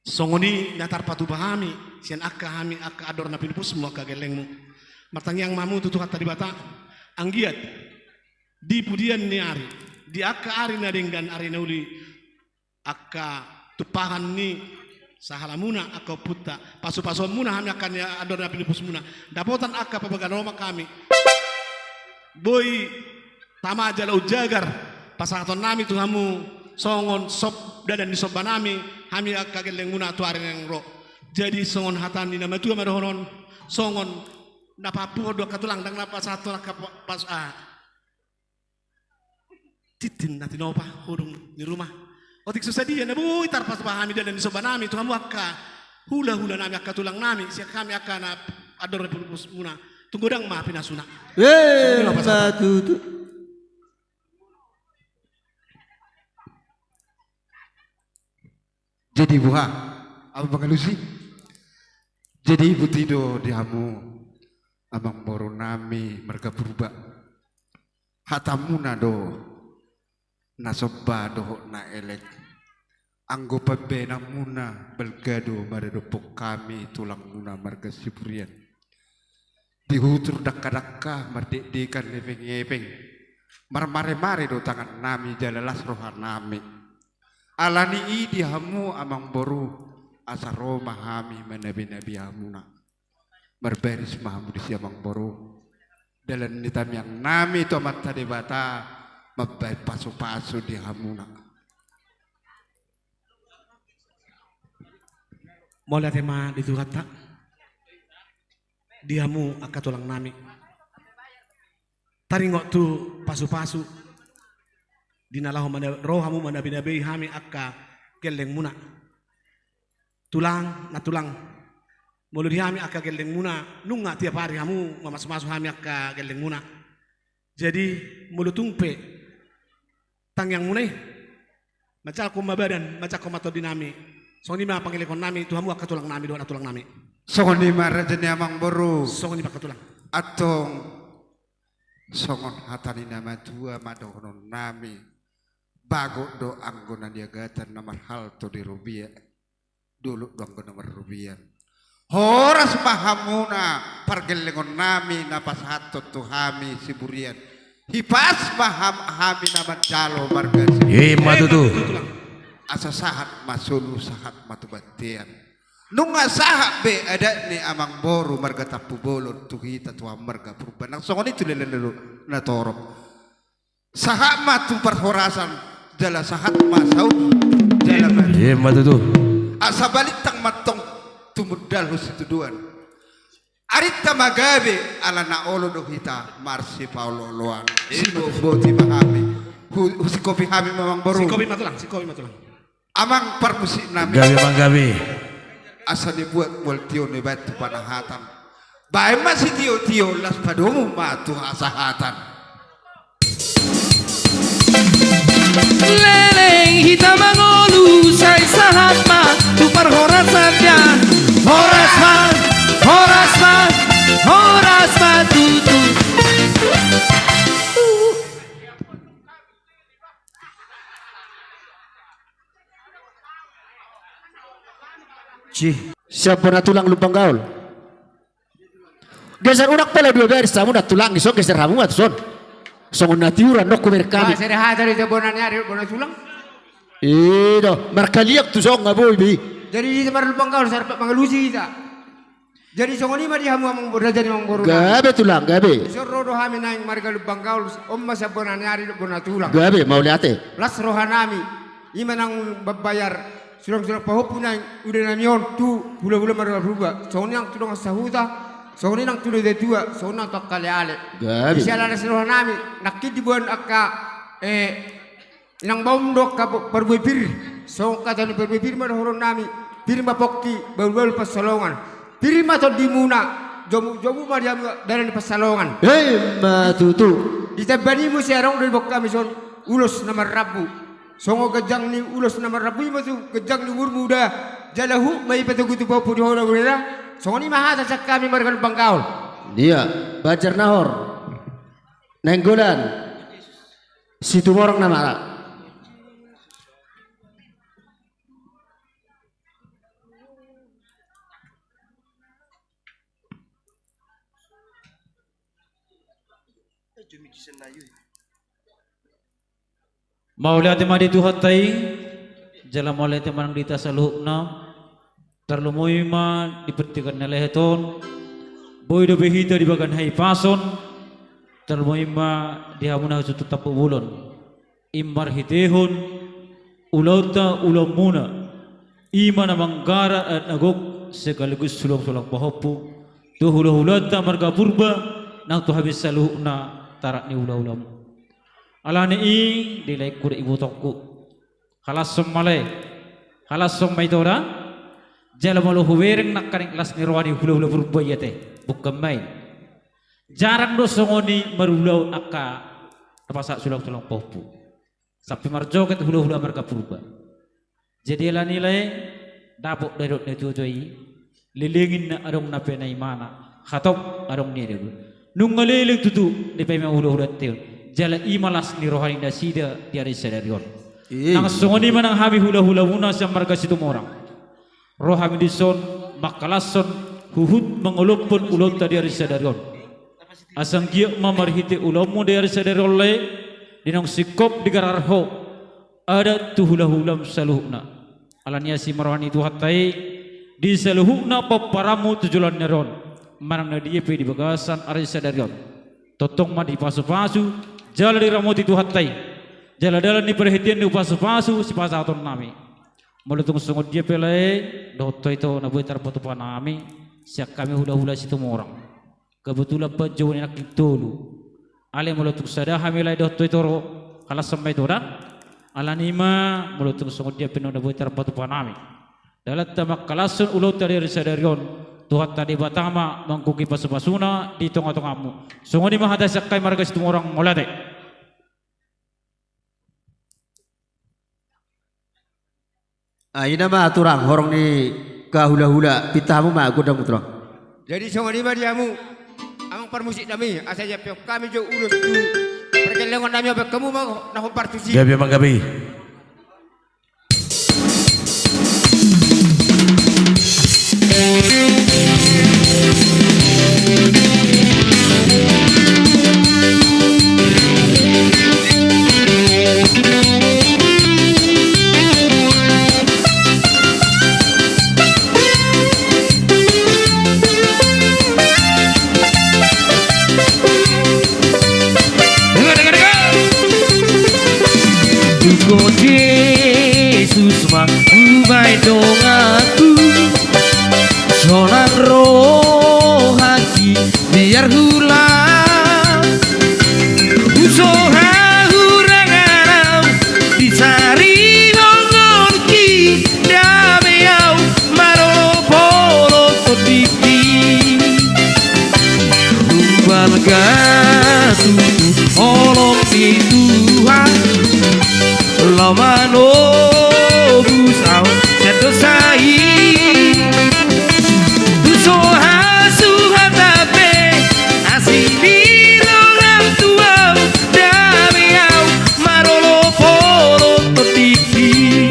songon i na tarpatupa hami sian angka hami angka andor na pinupusmu angka gellengmu. Martangiang ma hamu tu Tuhanta Debata, anggiat di pudian ni ari, di angka ari na denggan, ari na uli, angka tumpahan ni sahalamuna angka ompunta, pasupasuonmuna hami angka ni andor na pinupusmuna, dapotan angka pabaganon hami. Boi tama jala umjagar pasahatonnami tu hamu songon sop dadan ni sombanami, hami angka gellengmuna tu ari naeng ro. Jadi songon hata ni na matua ma dohonon, songon na pahampuhon do angka tulang, ndang na pasahathon angka pa-, pas, ah, tintin na tinopa, hudung ni ruma. Otik so sadia na boi tarpasupasu hami dalan ni somba nami tu hamu angka hula-hula nami, angka tulang nami, sian hami angka na andor ni pulpusmuna. Tung godang ma pinasuna. Eh, Songon i ma ma pasahat. Tutu. Jadi boha, amang pangalusi? Jadi botima do di hamu amangboru nami marga Purba. Hatamuna do na somba dohot na elek. Anggo pambahenanmuna balga do maradophon hami tulangmuna marga Siburian. Di hutur dangka-dangka, mardekdekan hepeng-hepeng, marmare-mare do tangan nami jala las roha nami. Ala ni i di hamu amangboru, asa ro ma hami manabi-nabi hamuna. Marbaris ma hamu disi amangboru. Dalan ni tamiang nami tu Amanta Debata mambahen pasu-pasu di hamuna. Mauliate ma di Tuhanta. Di hamu angka tulang nami. Taringot tu pasu-pasu. Di na laho mana-, ro hamu manabi-nabi hami angka gellengmuna. Tulang, nantulang. Molo di hami angka gellengmuna, nunga tiap ari hamu mamasu-masu hami angka gellengmuna. Jadi, molo tung pe tangiangmuna i manjangkon ma badan, manjangkon ma tondi nami. Songon i ma pangelekon nami tu hamu angka tulang nami dohot nantulang nami. Songon i ma raja ni amangboru. Songon i ma angka tulang. Antong songon hata ni na matua ma dohonon nami. Bagot do anggo na niagatan na marhalto di robean. Dolok do anggo na marrobean. Horas ma hamuna pargellengon nami na pasahathon tu hami Siburian. Hipas ma ham-, hami na manjalo marga Siburian. Ima tutu. Asa sahat ma solu, sahat ma tu bontean. Nunga sahat be adat ni amangboru marga Tampubolon tu hita tu hamu marga Purba. Nang songon i tu leleng na torop. Sahat ma tu parhorasan, jala sahat ma saut, jala ma. Ima tutu. Asa balintang ma antong tumundalhon situduan. Arinta ma gabe ala na olo do hita marsipaolo-oloan. Ima. Siboti ma hami. Hu-, husingkopi hami ma amangboru. Singkopi ma tulang, singkopi ma tulang. Amang parmusik nami. Gabe, amang, gabe. Asa dibuat mual tio dibaen tu panahatan. Baen ma sitio-tio, laos padomu ma tu hasahatan. Leleng hita mangolu, sai sahat ma tu parhorasan, ya. Horas ma, horas ma, horas ma tutu. Cih. Siap bona tulang Lumban Gaol. Geser unang pola dua baris hamu na tulang, dison geser hamu ma tuson. Songon na tiuran do hubereng hami. Bah, sere hata do siap bona ni ari, bona tulang. I do, markaliak tuson nga boi be. Jadi hita marlumban gaol, sare pe mangalusi hita. Jadi songon i ma di hamu amang bo-, raja ni amangboru nami. Gabe tulang, gabe. Dison ro do hami naeng marga Lumban Gaol, on ma sian bona ni ari dohot bona tulang. Gabe, mauliate. Las roha nami, i ma naung mambayar sulang-sulang pahompu naeng uda nami on tu hula-hula marga Purba. Songon i nang tu dongan sahuta, songon i nang tu na tua-tua, songon i nang tu angka ale-ale. Gabe. Di si ala las roha nami, nangkin diboan angka, eh, Inang baum do angka po-, parbue pir, songon hata ni parbue pir ma dohonon nami, pir ma pongki, bahul-bahul pansalongan. Pir ma tondimuna, jomu-jomu ma di hamu dalan ni pansalongan. Ima tutu. Di tamba ni muse adong do diboan hami son ulos na marrambu. Songon ganjang ni ulos na marrambu i ma tu ganjang ni umurmu da, jala huhut ma i patogu tu pahompu di ho na hulahula. Songon i ma hata sian hami marga Lumban Gaol. Dia, Banjar Nahor. Nainggolan. Situmorang na mara. Mauliate ma di Tuhanta i, jala mauliate ma nang di hita saluhutna. Tarlumobi ma di partingkian na lehet on, boi dope hita dibahen hahipason, tarlumobi ma di hamu na hasuhuton Tampubolon. I marhitehon ulaonta, ulaonmuna, i ma na manggara adat na gok sekaligus sulang-sulang pahompu tu hula-hulanta marga Purba nang tu hami saluhutna tarak ni hula-hulamu. Ala ni i, di laengku dohot ibotongku, Halashon ma lae. Halashon ma ito da. Jala molo hubereng nangkaning las ni roha ni hulahula Purba i ate, bukan main. Jarang do songon i marulaon angka na pasahat sulang-sulang pahompu. Sampe marjoget hulahula marga Purba. Jadi alani i lae, dapot do didok ni tuatua i, leleng ninna adong na pinaimana, hatop adong na niadaan. Nunga leleng tutu na dipaima hulahula ate on. Jala i ma las ni roha ni nasida di ari sadari on. Nang songon i ma nang hami hulahulamuna sian marga Situmorang. Ro hami dison mangkalashon huhut mangolophon ulaonta di ari sadari on. Asa anggiat ma marhite ulaonmu di ari sadari on lae, di naung singkop digarar ho adat tu hulahulam saluhutna. Alani asi ma roha ni Tuhanta i, di saluhutna pomparanmu tu joloan ni ari on, manang na dia pe di bagasan ari sadari on, tongtong ma dipasupasu jala diramoti Tuhanta i. Jala dalan ni parhitean ni pasupasu sipasahatonnami. Molo tung songon dia pe lae, dohot ho ito na boi tarpatupa nami sian hami hulahula Situmorang. Kebetulan panjouon ni nangkin tolu. Alai molo tung sada hami lae dohot ho ito ro, halashon ma ito da. Alani i ma molo tung songon dia pe na boi tarpatupa nami dalanta mangkalashon ulaonta di ari sadari on, Tuhanta Debata ma manggohi pasupasuna di tongatongamu. Songon i ma hata sian hami marga Situmorang, mauliate. Ah, i nama tulang, horong ni hahulahula, pinta hamu ma gondangmu tulang. Jadi songon i ma di hamu amang parmusiknami, asa jampeon hami jo ulos tu pargellengonnami, baen hamu ma na hombar tusi. Gabe amang, gabe. Dengar, dengar, dengar. Tugo Jesus ma hubaen donganku, sonang rohangki biar hula. Husoha hurangan au di sarihononki, dame au marolopolop tondingki. Tumbalga tutu holong ni Tuhan, laho manobus au sian dosa i. Husoha suhat hape asi ni roham tu au, dame au marolopolop tondingki.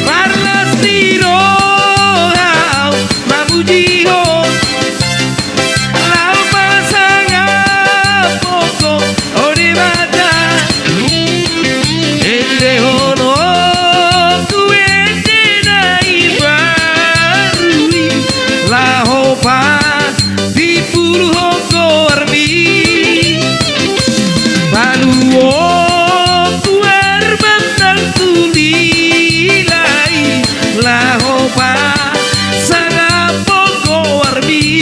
Marlas ni roha au mamujihon, laho pasangapon ho, o Debata. Endehononku ende na imbaru i, laho patimbulhon goarmi. Paluonku arbatang tu lila i, laho pasangapon goarmi.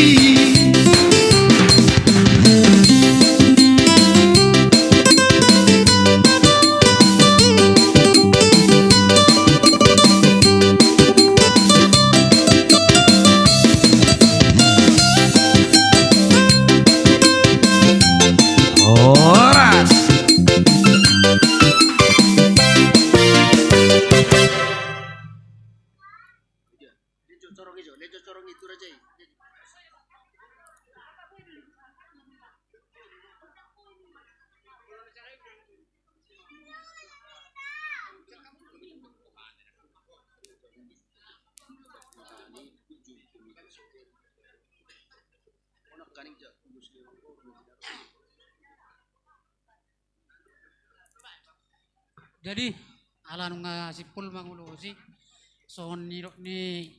Horas. Jadi ala nunga simpul mangulosi, songon nidok ni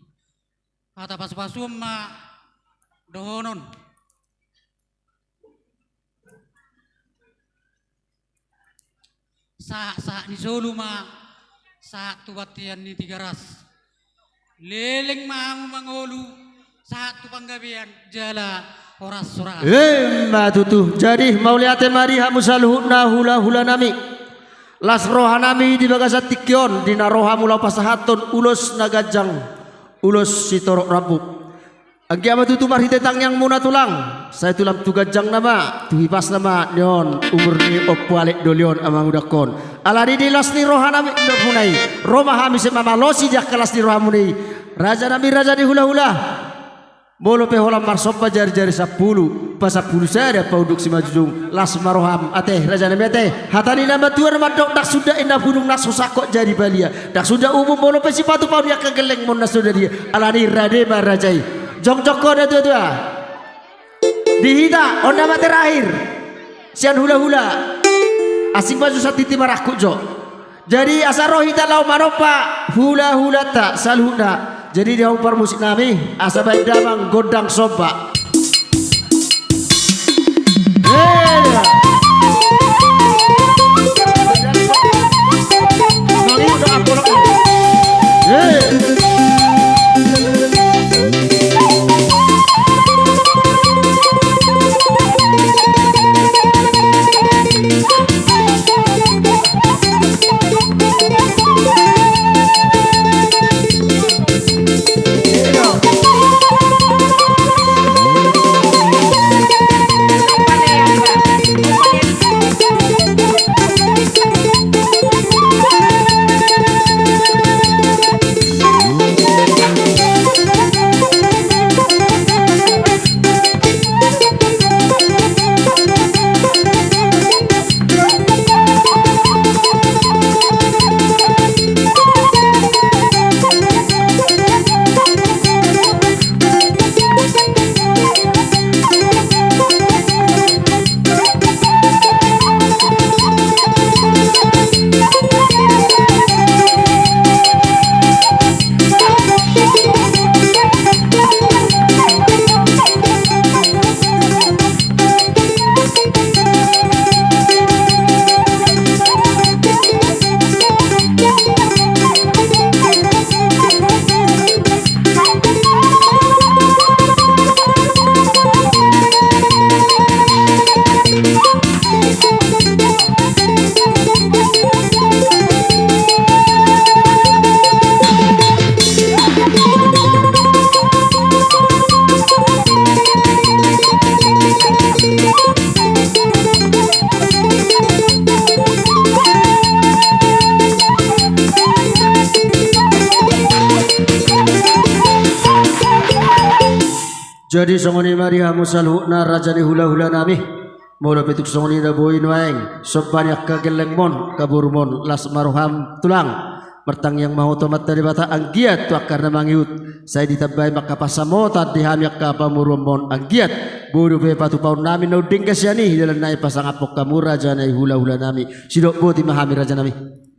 hata pasupasuon ma dohonon. Sahat-sahat ni solu ma sahat tu bontean ni Tigaras. Leleng ma hamu mangolu, sahat tu panggabean jala horas-horas. Emma tutu. Jadi mauliate ma di hamu saluhutna hula-hula nami. Las rohanami di bagasan tingki on, di na ro hamu laho pasahathon ulos na ganjang, ulos sitorop rambu. Anggiat ma tutu marhite tangiangmuna tulang, sai tulang tu ganjangna ma, tu hipasna ma nion umur ni Ompu Alek Doli on amangudangkon. Alani di las ni rohanami, rohamuna i, ro ma hami sai mamalosi di angka las ni rohamuna i. Rajanami, raja ni hulahula. Molo pe holan marsomba jarijari sampulu, pasampulu sada paunduk simanjujung, las ma roham, ate, rajanami ate. Hata ni na matua na mandok, ndang suda inna pudung na so sangkot jadi palia. Ndang suda umum molo pe sipatu paun ni angka gellengmon na so dadia. Alani rade ma raja i. Jongjong ho da tuatua. Di hita, on nama terakhir. Sian hulahula. Asing ma jo santintin marangkup jo. Jadi asa ro hita laho manomba hulahulanta saluhutna. Jadi di hamu parmusiknami, asa baen damang gondang somba. Jadi songon i ma di hamu saluhutna raja ni hulahulanami. Molo pe tung songon i na boi nuaeng somba ni angka gellengmon, angka borumon, las ma roham tulang. Martangiang ma ho tu Amanta Debata anggiat tu angka na mangihut sai ditambai ma angka pansamotan di hami angka pamoruonmon, anggiat boi dope patupaonnami na undenggan sian i, di dalan nai pasangaphon hamu raja ni hulahulanami. Sidok boti ma hami rajanami.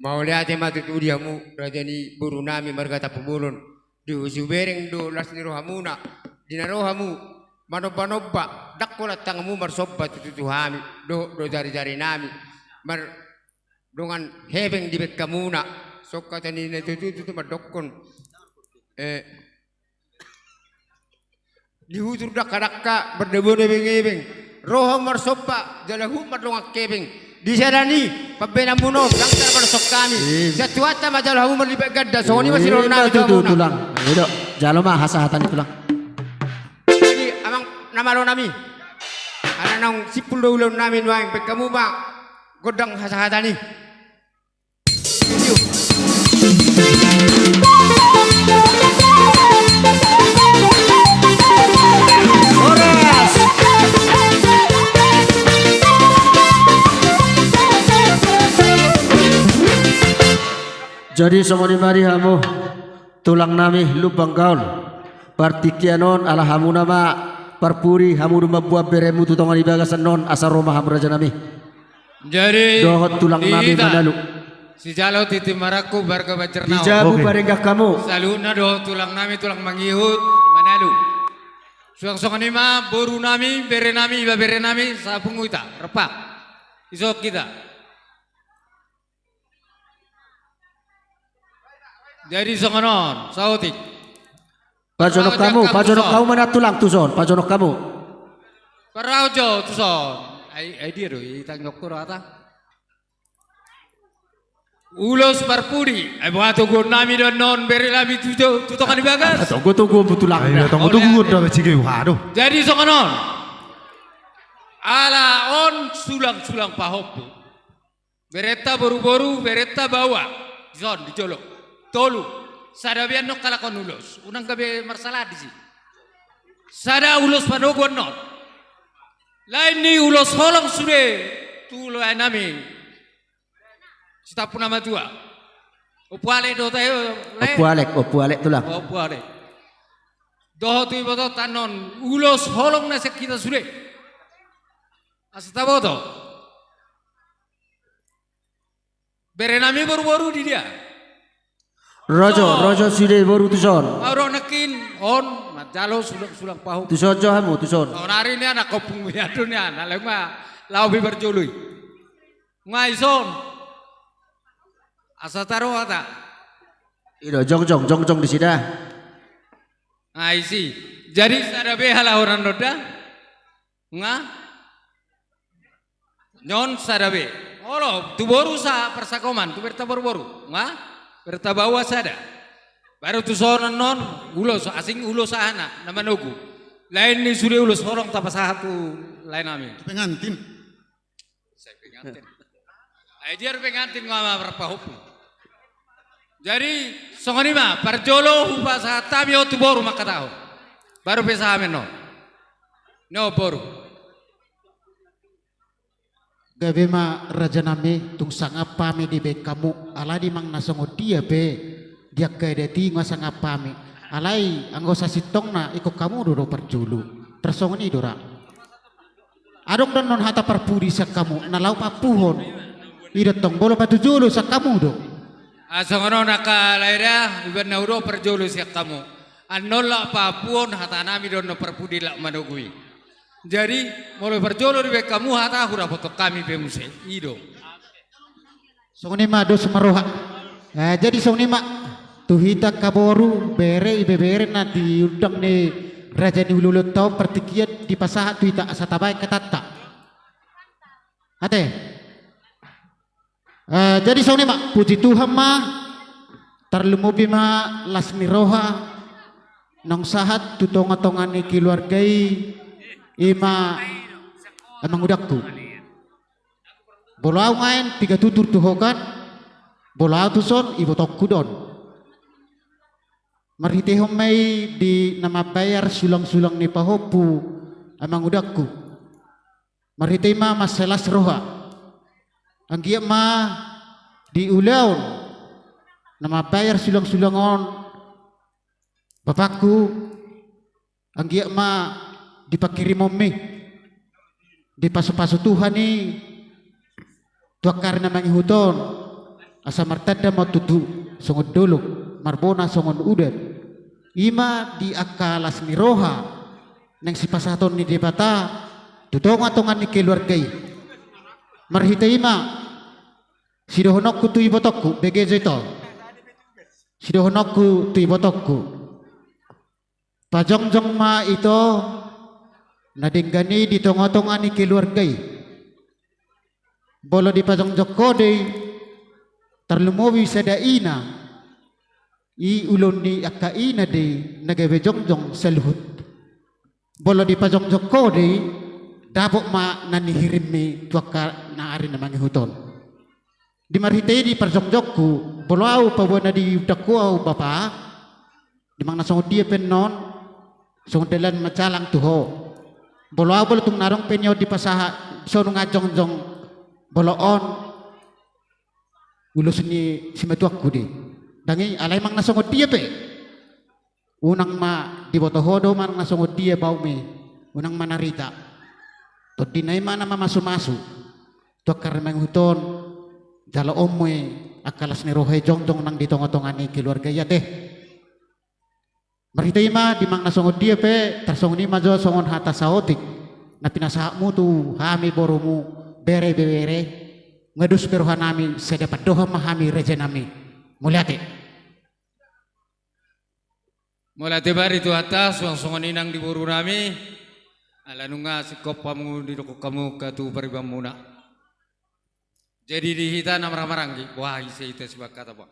Mauliate ma tutu di hamu raja ni borunami marga Tampubolon. Di hubereng do las ni rohamuna, di na ro hamu manombanomba, ndang holan tanganmu marsomba tutu tu hami, dohot do jarijarinami, mar dongan hepeng dibaen hamuna, songon hata ni na tutu tutu mandokkon. Eh, di hujur dangkadangka, mardabon ebengebeng, ro hamu marsomba, jala huhut mardongan hepeng. Di sada ni pambahenanmuna on, ndang tarpadoshon hami. Sian Tuhanta ma jalo hamu marlipat ganda, songon i ma sidohononnami tu hamuna. Tulang. Jalo ma hasahatan i tulang. Jadi amang na malonami, ala naung simpul do ulaonnami nuaeng, baen hamu ma gondang hasahatan i. Horas. Jadi songon i ma di hamu tulangnami Lumban Gaol. Partingkian on ala hamuna ma parpudi, hamu do mamboan beremu tu tonga ni bagasan on, asa ro ma hamu rajanami. Jadi dohot tulangnami Manalu. Sijalo tintin marangkup marga Banjarnahor. Di jabu padenggan hamu. Saluhutna dohot tulangnami tulang mangihut Manalu. Suang songon i ma borunami, berenami, iba berenami, sapungu hita, repak. Isok hita. Jadi songon on, saotik. Pajonok hamu, pajonok hamu ma na tulang tuson, pajonok hamu. Parau jo tuson. Ai, ai dia do, i tangiangku do hata. Ulos parpudi, ai boha toguon nami do annon bere nami tu jo-, tu tonga ni bagas. Togu-togu on betulan. Ai, togu-togu on do becige, waduh. Jadi songon on. Ala on sulang-sulang pahompu. Berenta boru-boru, berenta baoa. Dison, di jolo. Tolu. Sada be annon halak on ulos. Unang gabe marsalahan disi. Sada ulos panogu annon. Lain ni ulos holong sude tu lae nami. Sitampuk na matua. Ompu Alek do tahe, lae? Ompu Alek, Ompu Alek tulang. Ompu Alek. Dohot tu iboto annon ulos holong na sian hita sude. Asa taboto. Bere nami boru-boru di dia. Rojo, rojo sude boru tuson. Au do nangkin on manjalo sulang-sulang pahompu. Tuson jo hamu, tuson. Sonari nian na ompung i, ado nian, na laho ma, laho be parjolo i. Nga ison. Asa taro hata. I do, jongjong, jongjong disi da. Nga isi. Jadi sada be halahoran do da. Nga. Annon sada be. Olo, tu boru sa parsakoman, tu berta boru-boru. Nga, berta baoa sada. Baru tuson annon, ulos, asing ulos aha na, na manogu. Lain ni sude ulos holong tapasahat tu lae nami. Tu pengantin. Sai pengantin. Ai dia do pengantin nga marpahompu. Jadi, songon i ma, parjolo hupasahat hami on tu boru mangkatahon. Baru pe sahat ma annon. No, boru. Gabe ma raja nami, tung sangap hami dibaen hamu, alai di manang na songon dia pe, di angka adat i nga sangap hami. Alai, anggo sasintongna, ingkon hamu do do parjolo. Tarsongon i do ra. Adong do annon hata parpudi sian hamu, na laho paampuhon. I do tong, molo patujolo sian hamu do. Ah, songon on angka lae da, ibaen na hudok parjolo sian hamu. Annon laho paampuhon hata nami do annon parpudi laho manogu i. Jadi, molo parjolo dibaen hamu hata, hudapothon hami pe muse. I do. Songon i ma dos ma roha. Eh, jadi songon i ma. Tu hita angka boru, bere, ibebere na diundang ni raja ni ulaonta on partingkian dipasahat tu hita asa tabaen hatanta. Ate. Eh, jadi songon i ma, puji Tuhan ma, tarlumobi ma las ni roha, naung sahat tu tonga-tonga ni keluarga i, i ma amangudangku. Molo au nuaeng piga tutur tu ho kan, molo au tuson ibotongku do on. Marhitehon ma i di na mambayar sulang-sulang ni pahompu amangudangku. Marhite i ma mansai las roha. Anggiat ma di ulaon na mambayar sulang-sulang on, bapakku, anggiat ma di pangkirimonmi, dipasupasu Tuhan i tu angka ari na mangihut on, asa martanda ma tutu songon dolok, marbona songon udan. I ma di angka las ni roha naeng sipasahaton ni Debata tu tonga-tonga ni keluarga i. Marhite i ma sidohononku tu ibotongku, bege jo ito. Sidohononku tu ibotongku. Pajongjong ma ito na denggan i di tonga-tonga ni keluarga i. Molo dipajongjong ho do i, tarlumobi sada ina, i ulaon ni angka ina do i na gabe jongjong saluhut. Molo dipajongjong ho do i, dapot ma na nihirimmi tu angka na ari na mangihut on. Di marhite i diparjongjonghu, molo au paboa na diundang ho au bapa, di manang na songon dia pe annon, songon dalan manjalang tu ho. Molo au molo tung na adong pe nion dipasahat, songon na jongjong, molo on, ulos ni simatuangku do i. Ndang i, alai manang na songon dia pe. Unang ma diboto ho do manang na songon dia baomi, unang ma narita. Tondina i ma na mamasu-masu. Tu angka ari na mangihut on, jaloonmu i angka las ni roha i jongjong nang di tonga-tonga ni keluarga i ate. Marhite i ma di manang na songon dia pe, tarsongon i ma jo songon hata saotik na pinasahatmu tu hami borumu, bere ibebere, nga dos be rohanami, sada pandohan ma hami rajanami. Mauliate. Mauliate bari tu hata, suang songon i nang di borunami, ala nunga singkop hamu didokkon hamu angka tu paribanmuna. Jadi di hita na marhahamaranggi, wah, ise hita sibangkata, bah.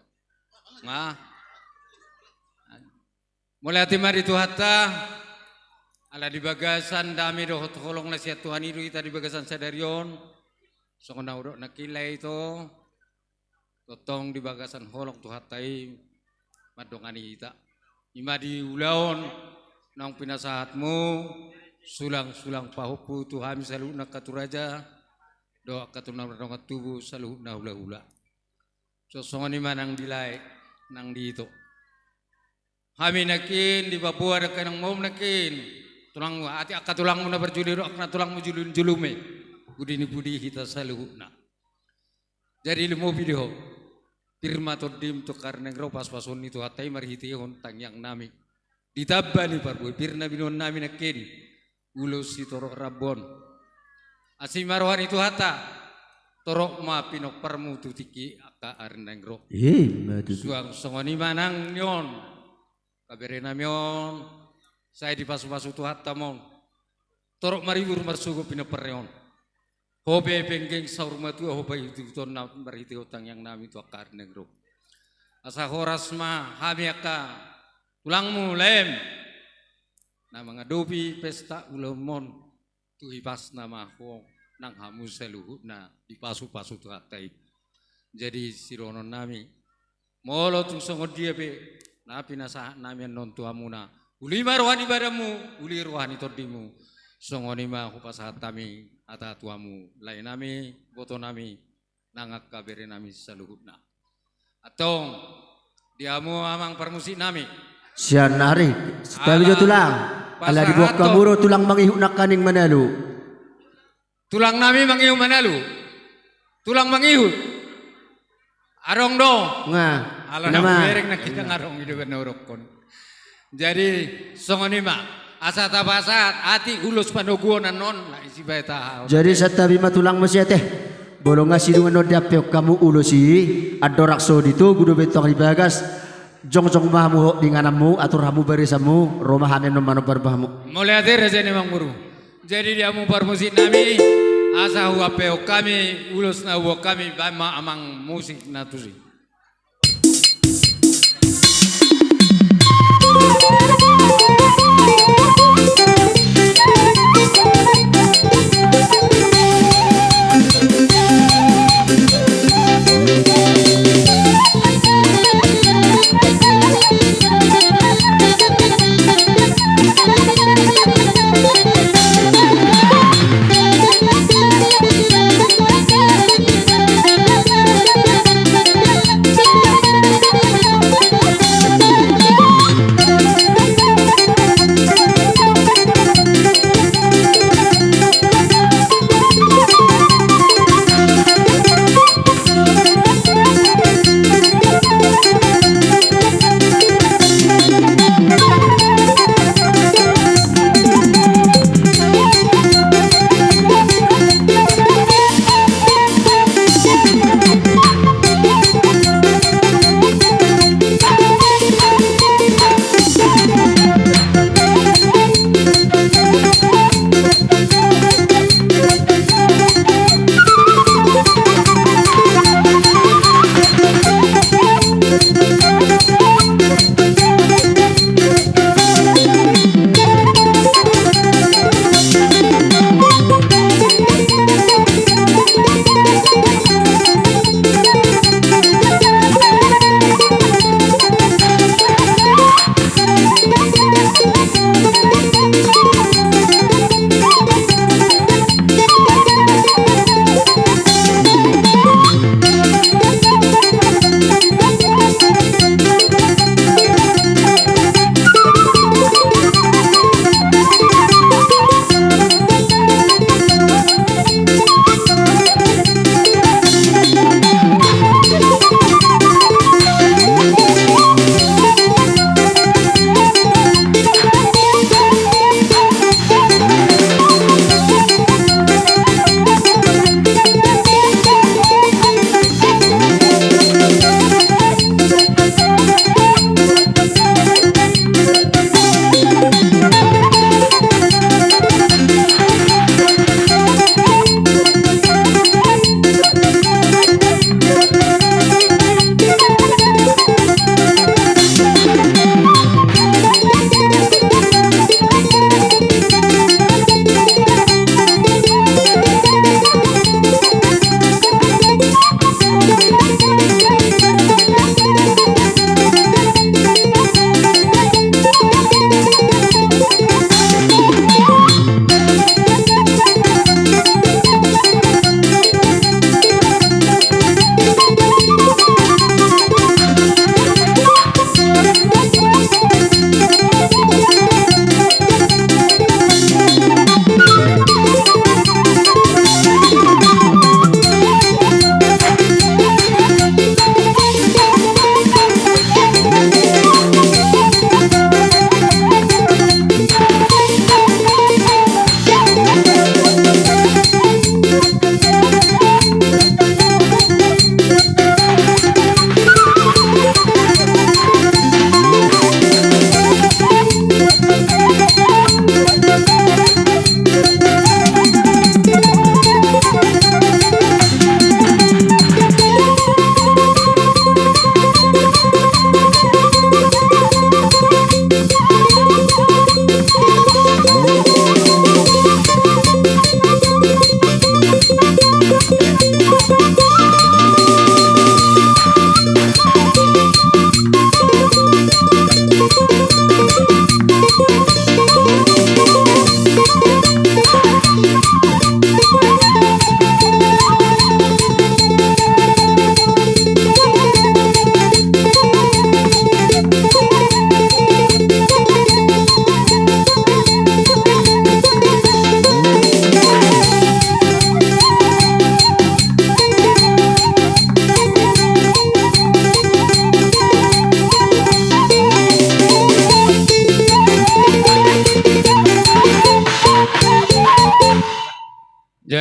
Nah. Mauliate ma di Tuhanta, ala di bagasan dame dohot holong na sian Tuhan i do hita di bagasan sadari on. Songon na hudok nangkin lae ito, tongtong di bagasan holong Tuhanta i mandongani hita. I ma di ulaon naung pinasahatmu, sulang-sulang pahompu tu hami saluhutna angka tu raja, dohot angka tu na mardongan tubu saluhutna hulahula. So songon i ma nang di lae, nang di ito. Hami nangkin di Papua dangka nang mom nangkin. Tulangmu, atik angka tulangmu na parjolo i dohot angka na tulangmu jolojolo i. Pudi ni pudi hita saluhutna. Jadi lumobi do ho. Pir ma tondim tu angka ari na naeng ro, pasupasu ni Tuhanta i marhitehon tangiang nami. Ditamba ni parbue pir na binoan nami nangkin. Ulos i torop rambu on. Asi ma roha ni Tuhanta. Torop ma pinomparmu tu tingki angka ari na naeng ro. Ima tutu. Suang songon i ma nang ni on. Angka bere nami on. Sai dipasupasu Tuhanta ma on. Torop maribur marsogot pinompar ni on. Ho pe penggeng saur matua, ho pe ihuthon na marhitehon tangiang nami tu angka ari na naeng ro. Asa horas ma hami angka tulangmu laem na mangadopi pesta ulaonmon, tu hipasna ma ho nang hamu saluhutna dipasupasu Tuhanta i. Jadi sidohonon nami, molo tung songon dia pe na pinasahat nami annon tu hamuna, uli ma roha ni badanmu, uli roha ni tondimu. Songon i ma hupasahat hami hata tu hamu lae nami, boto nami, nang angka bere nami saluhutna. Antong, di hamu amang parmusik nami. Sian ari, santabi jo tulang. Ala diboan hamu do tulang mangihut nangkaning manalu. Tulang nami mangihut manalu. Tulang mangihut. Adong do. Nga. Ala na hubereng nangkin adong i do baen na hudokkon. Jadi songon i ma, asa tapasahat atik ulos panoguon annon, na isi bae taha. Jadi santabi ma tulang muse ate. Molo nga sidung annon diampeon hamu ulos i, andorang so ditogu dope tong di bagas, jongjong ma hamu hot di ingananmu, atur hamu barisanmu, ro ma hami annon manomba-nomba hamu. Mauliate raja ni amangboru. Jadi di hamu parmusik nami, asa huampeon hami ulos na huboan hami, baen ma amang musik na tusi.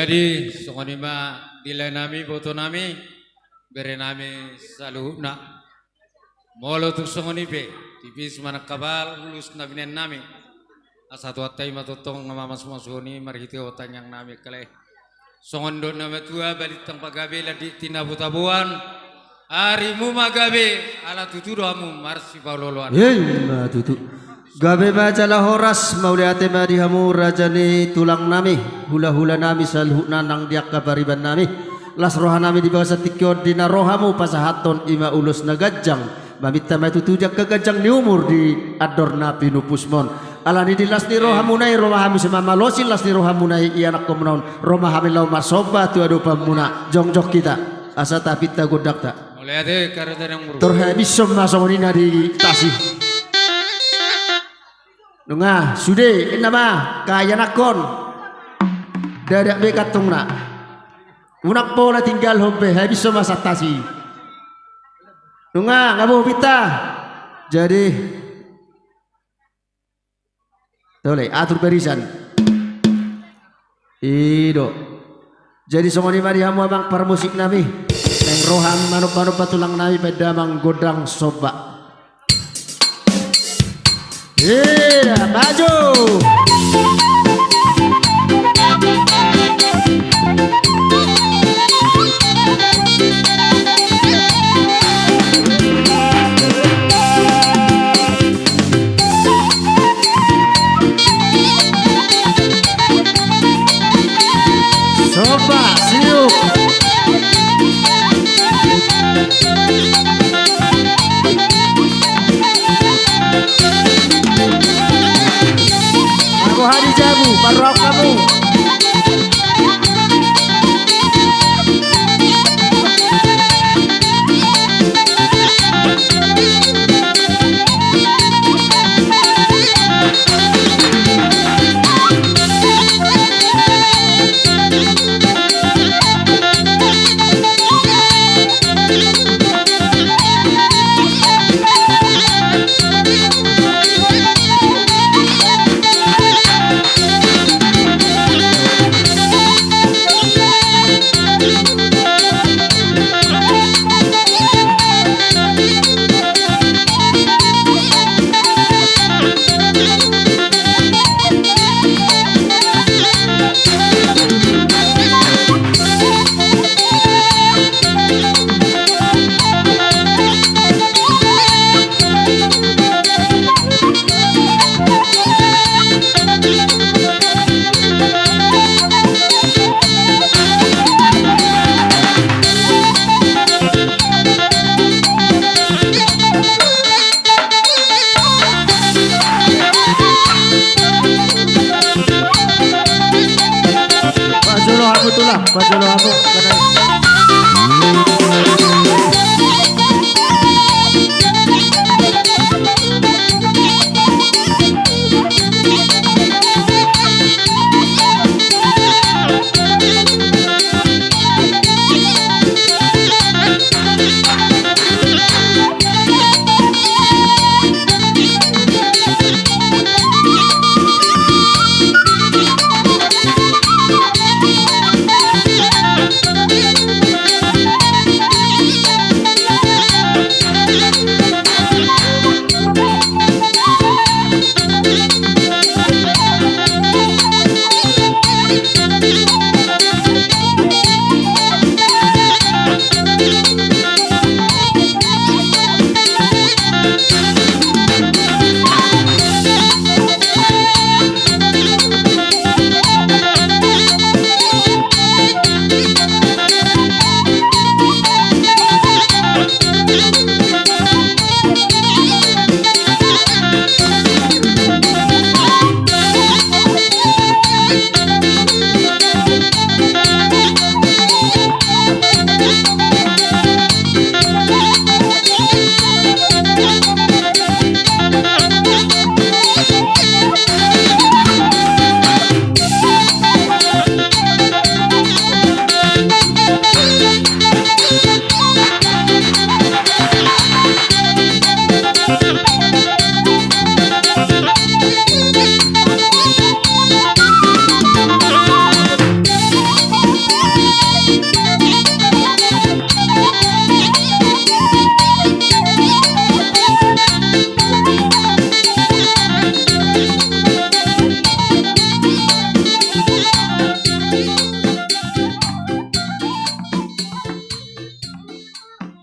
Jadi, songon i ma di lae nami, boto nami, bere nami saluhutna. Molo tung songon i pe, tipis ma nang hapal, ulos na binaen nami. Asa Tuhanta i ma tongtong na mamasumasu i marhite tangiang nami, kale. Songon dok na matua, balintang pagabe, lantik tinabo-taboan, arimu ma gabe, ala tutu do hamu marsipaolo-oloan. Ima tutu. Gabe ma jala horas, mauliate ma di hamu raja ni tulang nami, hula-hula nami saluhutna nang di angka pariban nami. Las roha nami di bagasan tingki on di na ro hamu pasahathon i ma ulos na ganjang. Maminta ma tutu di angka ganjang ni umur di andor na pinumpusmon. Alani di las ni rohamuna i ro ma hami asa mamalosi las ni rohamuna i ianakhonmuna on, ro ma hami laho marsomba tu adopanmuna, jongjong hita asa tapinta gondangta. Mauliate, karetan yang muru. Tor habishon ma songon i na di tasi. Nunga sude inna ma, angka ianakhon. Dadak be kantongna. Unang pola tinggalhon be, habishon ma sian tasi. Nunga, nga boi pinta. Jadi, tole, atur barisan. I do. Jadi songon i ma di hamu amang parmusik nami. Naeng ro hami manomba-nomba tulang nami, baen damang gondang somba. Iya, maju. Somba, siuk. Anggo hadi jabu, parrohahon hamu. Pajolo hamu tulang, pajolo hamu.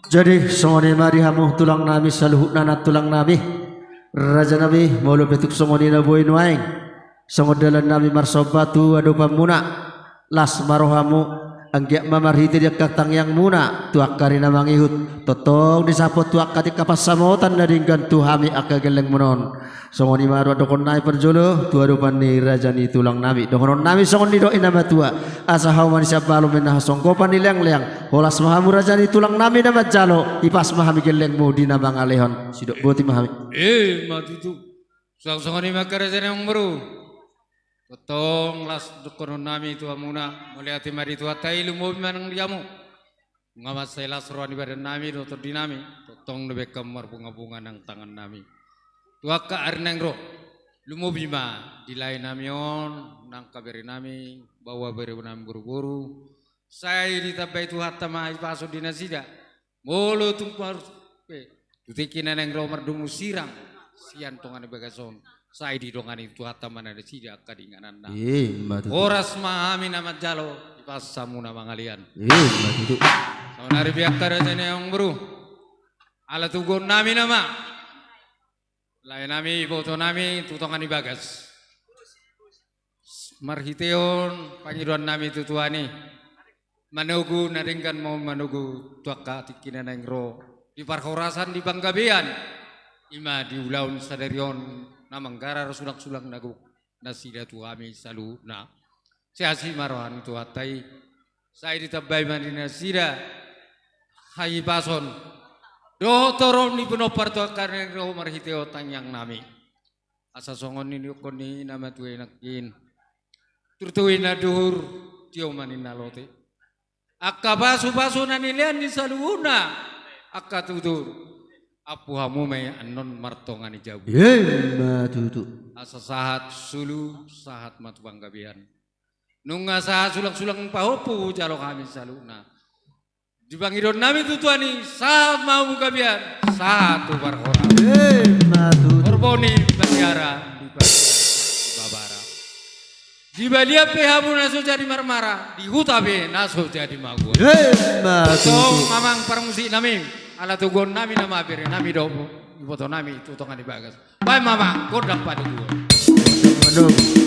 Jadi songon i ma di hamu tulang nami, saluhutna nantulang nami, raja nami, molo pe tung songon i na boi nuaeng, songon dalan nami marsomba tu adopan muna, las ma rohamu, anggiat ma marhite di angka tangiang muna tu angka ari na mangihut, tongtong disapot tu angka tingki pansamotan na denggan tu hami angka gelleng muna on. Songon i ma dohonon nami parjolo tu adopan ni raja ni tulang nami. Dohonon nami songon nidok ni na matua: Asa hau ma ni siambalum, na hasonggopan ni leangleang. Holas ma hamu raja ni tulang nami na manjalo, ipas ma hami gellengmu di na mangalehon. Sidok boti ma hami. Ima tutu. Suang songon i ma angka raja ni amangboru. Tongtong las dohonon nami tu hamuna, mauliate ma di Tuhanta i, lumobi ma nang di hamu. Nunga mansai las roha ni badan nami dohot tondi nami, tongtong do baen hamu marbungabunga nang tangan nami. Tu angka ari naeng ro, lumobi ma di lae nami on, nang angka bere nami, baoa bere nami boruboru, sai ditambai Tuhanta ma hipason di nasida. Molo tung par-, pe, tu tingki na naeng ro mardomu sirang sian tonga ni bagas on, sai didongani Tuhanta ma nasida angka di ingananna. Ima tutu. Horas ma hami na manjalo, ipas hamu na mangalean. Ima tutu. Saonari pe angka raja ni amangboru, ala toguon nami nama, lae nami, iboto nami tu tonga ni bagas, marhitehon pangidoan nami tu Tuhan i, manogu na denggan ma on, manogu tu angka tingki na naeng ro, di parhorasan, di panggabean, ima di ulaon sadari on na manggarar sulangsulang na gok nasida tu hami saluhutna. Sai asi ma roha ni Tuhanta i, sai ditambai ma di nasida hahipason dohot torup ni pinompar tu angka ari naeng ro marhitehon tangiang nami. Asa songon nidok ni na matua i nangkin: Turtu i na duhur, tio ma ninna lote. Angka pasupasu na nilean ni saluhutna angka tutur, ampu hamu ma i annon martonga ni jabu. Ima tutu. Asa sahat solu, sahat ma tu panggabean. Nunga sahat sulangsulang pahompu jalo hami saluhutna. Di pangidoan nami tu Tuhan i, sahat ma hamu gabean, sahat tu parhorasan. Ima tutu. Horbo ni Batara, di Batara, di Babara. Di balian pe hamu na so jadi marmara, di huta pe na so jadi magoar. Ima tutu. Tong amang parmusik nami, ala toguon nami nama bere nami dohot iboto nami tu tonga ni bagas. Baen ma amang gondang padomuhon. Gondang padomuhon.